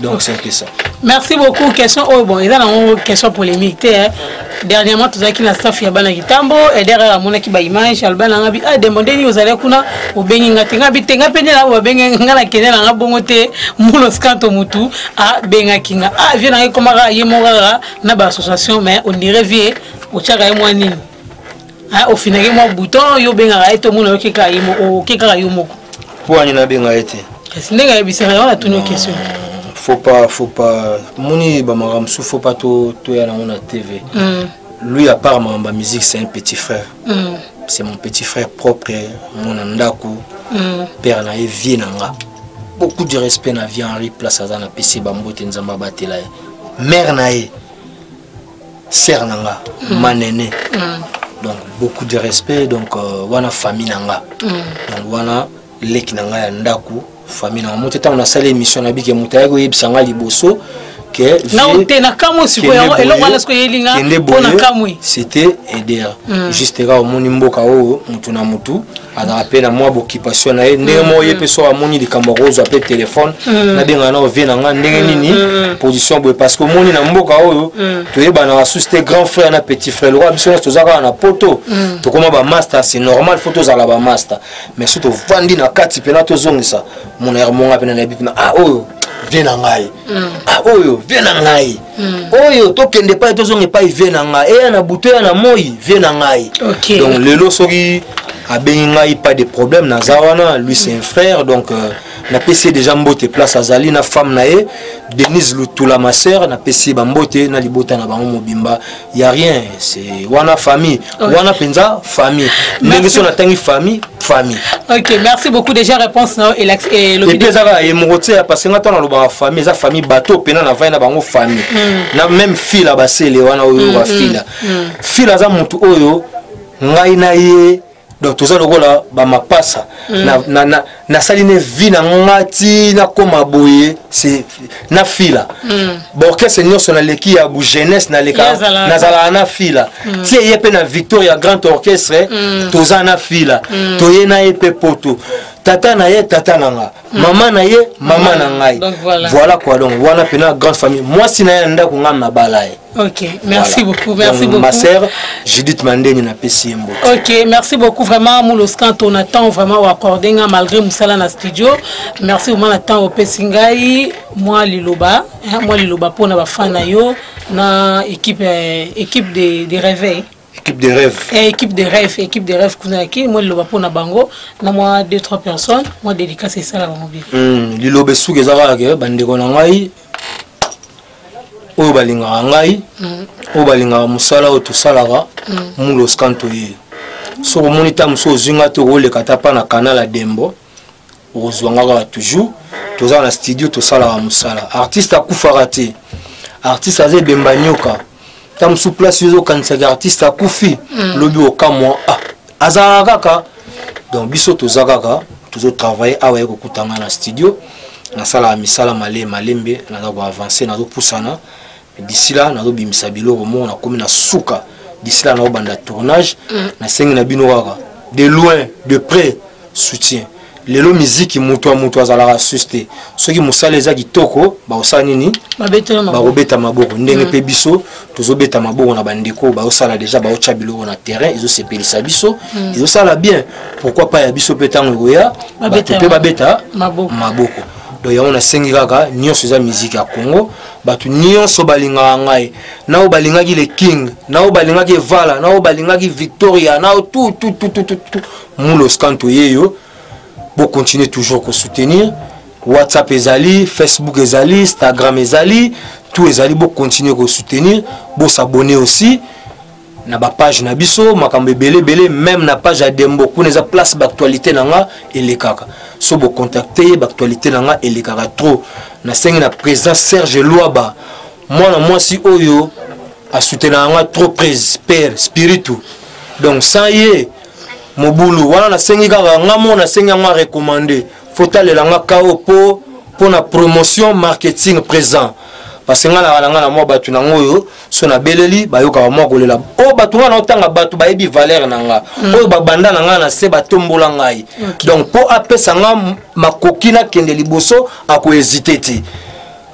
donc c'est un peu ça. Merci beaucoup. Question oyo, bon, eza nango question polémique te, hein. Dernièrement tozalaki na staff ya bana kitambo eder, amonaki baimage, aloba nanga bi: "Ah, Dembo, ndeni ozali kuna, obengi nga te." Nga bi te, nga mpe nde na babengi nga, nakende nanga bongo te. Mulos Kanto mutu abengaki nga. Ah, vie nanga ekomaka ye moko kaka na baassociation, mais on dirait vie otiaka ye mwa nini, ofinaki mwa bouton, yo obengaka ye te, omona oke kaka yo moko. Mpo ani nabenga ye te? Kasi ndenge ayebisaka yango, natuni question. Faut pas, faut pas moni bamakambo mosusu, faut pas toya nango na TV. Lui, à part makambo ya musique, c'est un petit frère. C'est mon petit frère propre, mona ndako. Père na ye vie na nga, beaucoup de respect na vie Henri place aza, napesi bambote, Nzambe abatela ye. Mère na ye, sœur na nga, manene. Donc beaucoup de respect. Donc wana famille na nga. Donc wana leki na ngai ya ndako, famille na nga moto. Ntango nasali émission na bike, moto ayaki koyebisa nga liboso ke te na kamwe sikoyo, eloko wana sikoyo eyelinga mpo na kamwe. C'était Eder. Juste kaka omoni mboka oyo, mutu na mutu azalaka mpe na mwa boccupation na ye ndenge moko. Ye mpe so amoni likambo, akozwa mpe telefone, nabengaka na ovie na nga ndenge nini, position boye. Parce que omoni na mboka oyo toyebanaka susu te, grand frère na petit frère. Lokola biso nyonso toza kaka na poto, tokóma bamaster, c'est normal, faut tozala bamaster. Mais so tovandi na kati mpena, tozongisa mona ere monga mpena nayebi mpena: ah, oyo vie na ngai, ah, oyo vie na ngai, oyo tokende epai, tozonga epai, vie na ngai, eya na butu, eya na moi, vie na ngai. Donc lelo soki abengi ngai, pas de problème, naza wana. Lui, c'est un frère. Donc napesi ye déjà mbote place azali, na femme na ye Denise Lutula, ma sœur, napesi ye bambote na libota na bango mobimba. Ya rien, c'est wana famille. Wana mpenza famille, ndenge so natangi famille, famille. Ok, merci beaucoup. Déjà réponse na et puis eza kaka ye moko te, parce que nga ntango nalobaka famille, eza famille bato mpena navai na bango, famille na même fila basele wana oyo bafila. Fila aza motu oyo ngai na ye, donc toza lokola bamapasa. Nasali ne vie na nga ti nakóma boye na fila. Baorchestre nyonso naleki ya jeunesse, naleka, nazalaka na fila. Ti eye mpe na Victoria Grand Orchestre, toza na fila. Toye na ye mpe poto, tata na ye tata na nga, mama na ye mama na ngai. Voilà quoi. Donc wana mpena grande famille. Mwasi na ye na ndako, nga na bala ye. Ok, merci, voilà, beaucoup, merci. Donc, beaucoup. Ma sœur, Judith Mandeni, na pesi mbote. Ok, merci beaucoup vraiment Moulos quand on attend vraiment accordé malgré musala na studio. Merci vraiment na temps opesi ngai moi liloba, hein, moi liloba pona ba fan na yo na équipe équipe de réveil. Équipe de rêve. Eh, équipe de rêve, équipe de rêve kuna ki moi liloba pona bango na moi deux trois personnes, moi dédicace ça la bango bien. Liloba suki ezaka ke bandeko na ngai oyo balingaka ngai, oyo balingaka mosala oyo tosalaka, Mulos Kanto ye. Soki omoni ta mosusu ozwi nga te, okoleka ta mpa na canal ya Dembo, okozwa nga kaka. Toujours toza na studio, tosalaka mosala. Artiste akufaka te, artiste aza ebemba nyoka. Ta mosusu place yo ozokanisaka artiste akufi, lobi okamwa, ah, azalaka kaka. Donc biso toza kaka, tozotravaille awa. Ye kokuta nga na studio, nasalaka misala male malembe, naza koavance, nazopusana. D'ici là nazobimisa biloko moko, nakomi na suka. D'ici là naobanda tournage. Nasengi na bino kaka de loin, de près, soutien. Lelo miziki, moto ya moto azalaka sus te. Soki mosala eza kitoko, bakosala nini? Bakobeta maboko. Ndenge mpe biso tozobeta maboko na bandeko baosala déjà, baotya biloko na terrain, ezosepelisa biso, ezosala bien. Pourquoi pas ya biso mpe ntango ekoya, bato mpe babeta maboko? Donc yango nasengi kaka nyonso, eza miziki ya Congo. Bato nyonso balingaka ngai, na oyo balingaki le King, na oyo balingaki Evala, na oyo balingaki Victoria, na oyo tout tout tout tout tout, Mulos Kanto yeyo, bocontinue toujours kosoutenir. WhatsApp ezali, Facebook ezali, Instagram ezali, tout ezali. Bocontinue kosoutenir, bosabonner aussi na bapage na biso, makambo ebele ebele. Même na page ya Dembo kuna eza place baactualité na nga elekaka. So bocontacte ye, baactualité na nga elekaka trop. Nasengi na président Serge Lwaba, mwana mwasi oyo asoutenaka nga trop, prise père spiritu. Donc sans ye mobulu wana. Nasengi kaka nga mo, nasengi yango arecommande, fotalela nga kao mpo na promotion marketing présent, parce que nga naka na nga na mwa bato nango oyo so nabeleli bayokaka mwa kolela oyo. Bato nga naotanga, bato bayebi valeur na nga, oyo babanda na nga na se batombola ngai. Donc mpo apesa nga makoki nakende liboso, akohésite te,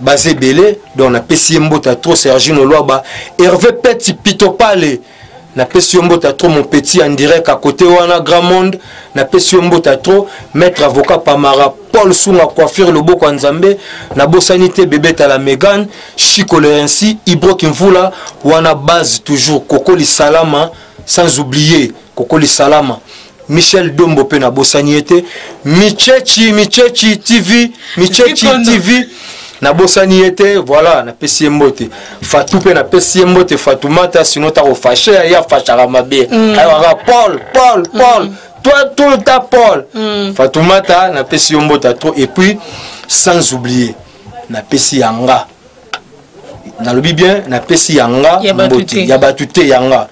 baza ebele. Donc napesi ye mbota trop, Sergino Lwaba, Hervé Peti Pitopale, napesi yo mbota trop, mon petit en direct à côté wana, grand monde, napesi yo mbota trop. Maître avocat Pamara, Paul Sunga, coiffure loboko ya Nzambe, nabosani te Bebeta la Megan, Chico Lerensi, Ibro Kimvula wana base toujours, Kokoli Salama, sans oublier Kokoli Salama, Michel Dombo mpe nabosani ye te, Michechi, Michechi TV, Michechi TV, nabosani ye te. Voilà, napesi ye mbote. Fatu mpe napesi ye mbote, Fatumata, sino tako fashe ye, afashaka mabe. Ayokaka Paul, Paul, Paul, toi tout le temps Paul. Fatumata, napesi yo mbote trop. Et puis sans oublier, napesi yanga, nalobi bien, napesi yanga mbote ya bato te, yanga,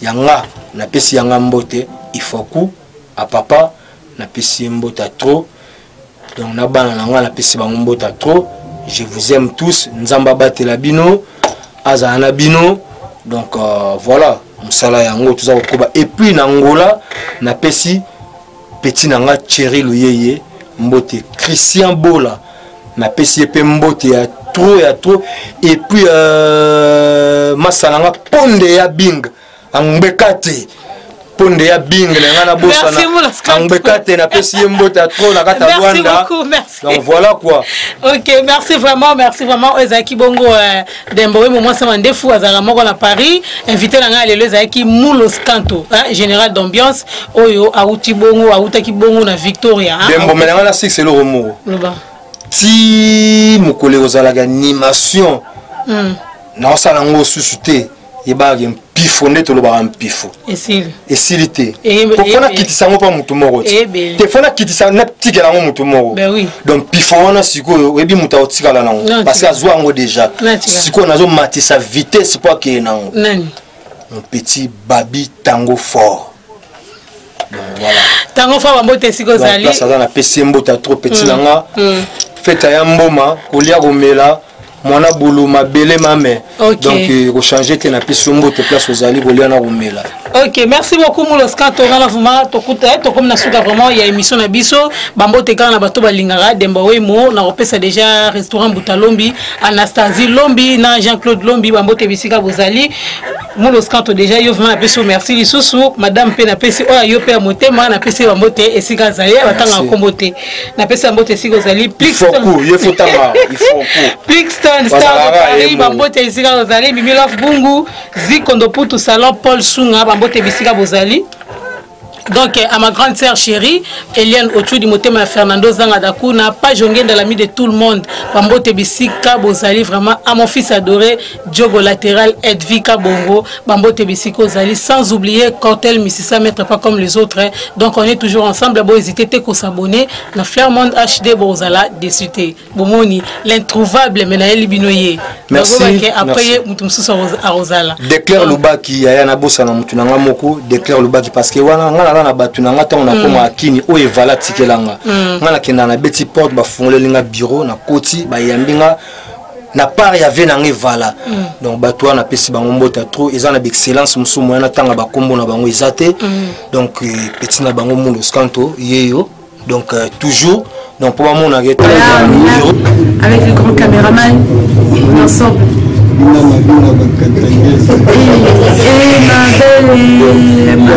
yanga, napesi yanga mbote. Ifoku a papa, napesi ye mbote trop. Donc na bana na nga, napesi bango mbote trop. Je vous aime tous, Nzambe abatela bino, azala na bino. Donc voilà, mosala yango toza kokoba. Et puis na Ngola, napesi petit na nga Thierry Luyeye mbote, Christian Bola, napesi ye mpe mbote ya trop, ya trop. Et puis masala nga Ponde ya Bing angbeka te, Ponde ya Bing na nga nabosana angbeka te, napesi ye mbote ya trop na kati ya Rwanda. Donc voilà quoi. Ok, merci vraiment, merci vraiment. Ezalaki bongo Dembo Wemo, mwasi mandefu, azalaka moko na Paris. Invité na ngai lelo ezalaki Mulos Kanto, général d'ambiance oyo awuti bongo, awutaki bongo na Victoria. Dembo me na ngai na six eloko moko ti mokolo ekozalaka animation, naosala yango susu te. Yebaka mpifo nde tolobaka, mpifo esili te. Fo nakitisa yango mpa motu moko te, fo nakitisa, natikela yango motu moko. Donc mpifo wana sikoyo, oyebi moto akotikala nango parce que azwa yango déjà. Sikoyo nazomatisa vitesse mpo akeye nango, mon petit Babi Tango Fort. Voilà, Tango Fort, bambote esika ozali. Aza, napesi ye mbote trop, petit na nga. Fete ya mboma, kolia, komela, mwana bulu mabele mame. Donc kochange te, napesi yo mbote place ozali, kolia na komela. Ok, merci beaucoup Mulos Kanto. Ngana vraiment tokuta, tokomi na suka vraiment ya émission na biso. Bambote kaka na bato balingaka Demba Wemo. Na kopesa déjà restaurant Buta Lombi, Anastasie Lombi na Jean-Claude Lombi, bambote bisika bozali. Mulos Kanto, déjà yo vraiment napesi yo merci lisusu. Madame mpe napesi oyo yo mpe ya motema, napesi bambote esika azali, batanga nkombo te, napesi bambote esika ozali. Plixton Star de Paris, bambote esika ozali. Mimi Love Bungu, Zikondo Putu, Salon Paul Sunga, bambote bisika bozali. Donc à ma grande sœur chérie Eliane Ochudi, motema ya Fernando Zanga Dakuna, Page Ongenda, l'ami de tout le monde, bambote bisika bozali vraiment. À mon fils adoré Diogo Latéral Edvika Bongo, bambote bisika ozali. Sans oublier Cortel Mississa, maître pas comme les autres, hein. Donc on est toujours ensemble, bo hésiter te ko s'abonner na Flair Monde HD, bozala déçu te. Bomoni l'introuvable, mais nayeli bino ye. Merci. Après mutu mosusu arozala. Déclare Lubaki, yaya, nabosana mutu na nga moko, Déclare Lubaki, parce que wana nga naza na bato na nga. Ntango nakoma akini oyo evala atikela nga, nga nakendaka na beti porte, bafungoleli nga bureau, nakoti, bayambi nga na part ya ve na nga evala. Donc bato wana napesi bango mbota trop. Eza na baexcellence mosusu, moya natanga bakombo na bango eza te. Donc petit na bango Mulos Kanto yeyo. Donc toujours, donc pour bamonaka. Avec le grand caméraman, on est ensemble. Et ma belle, ma.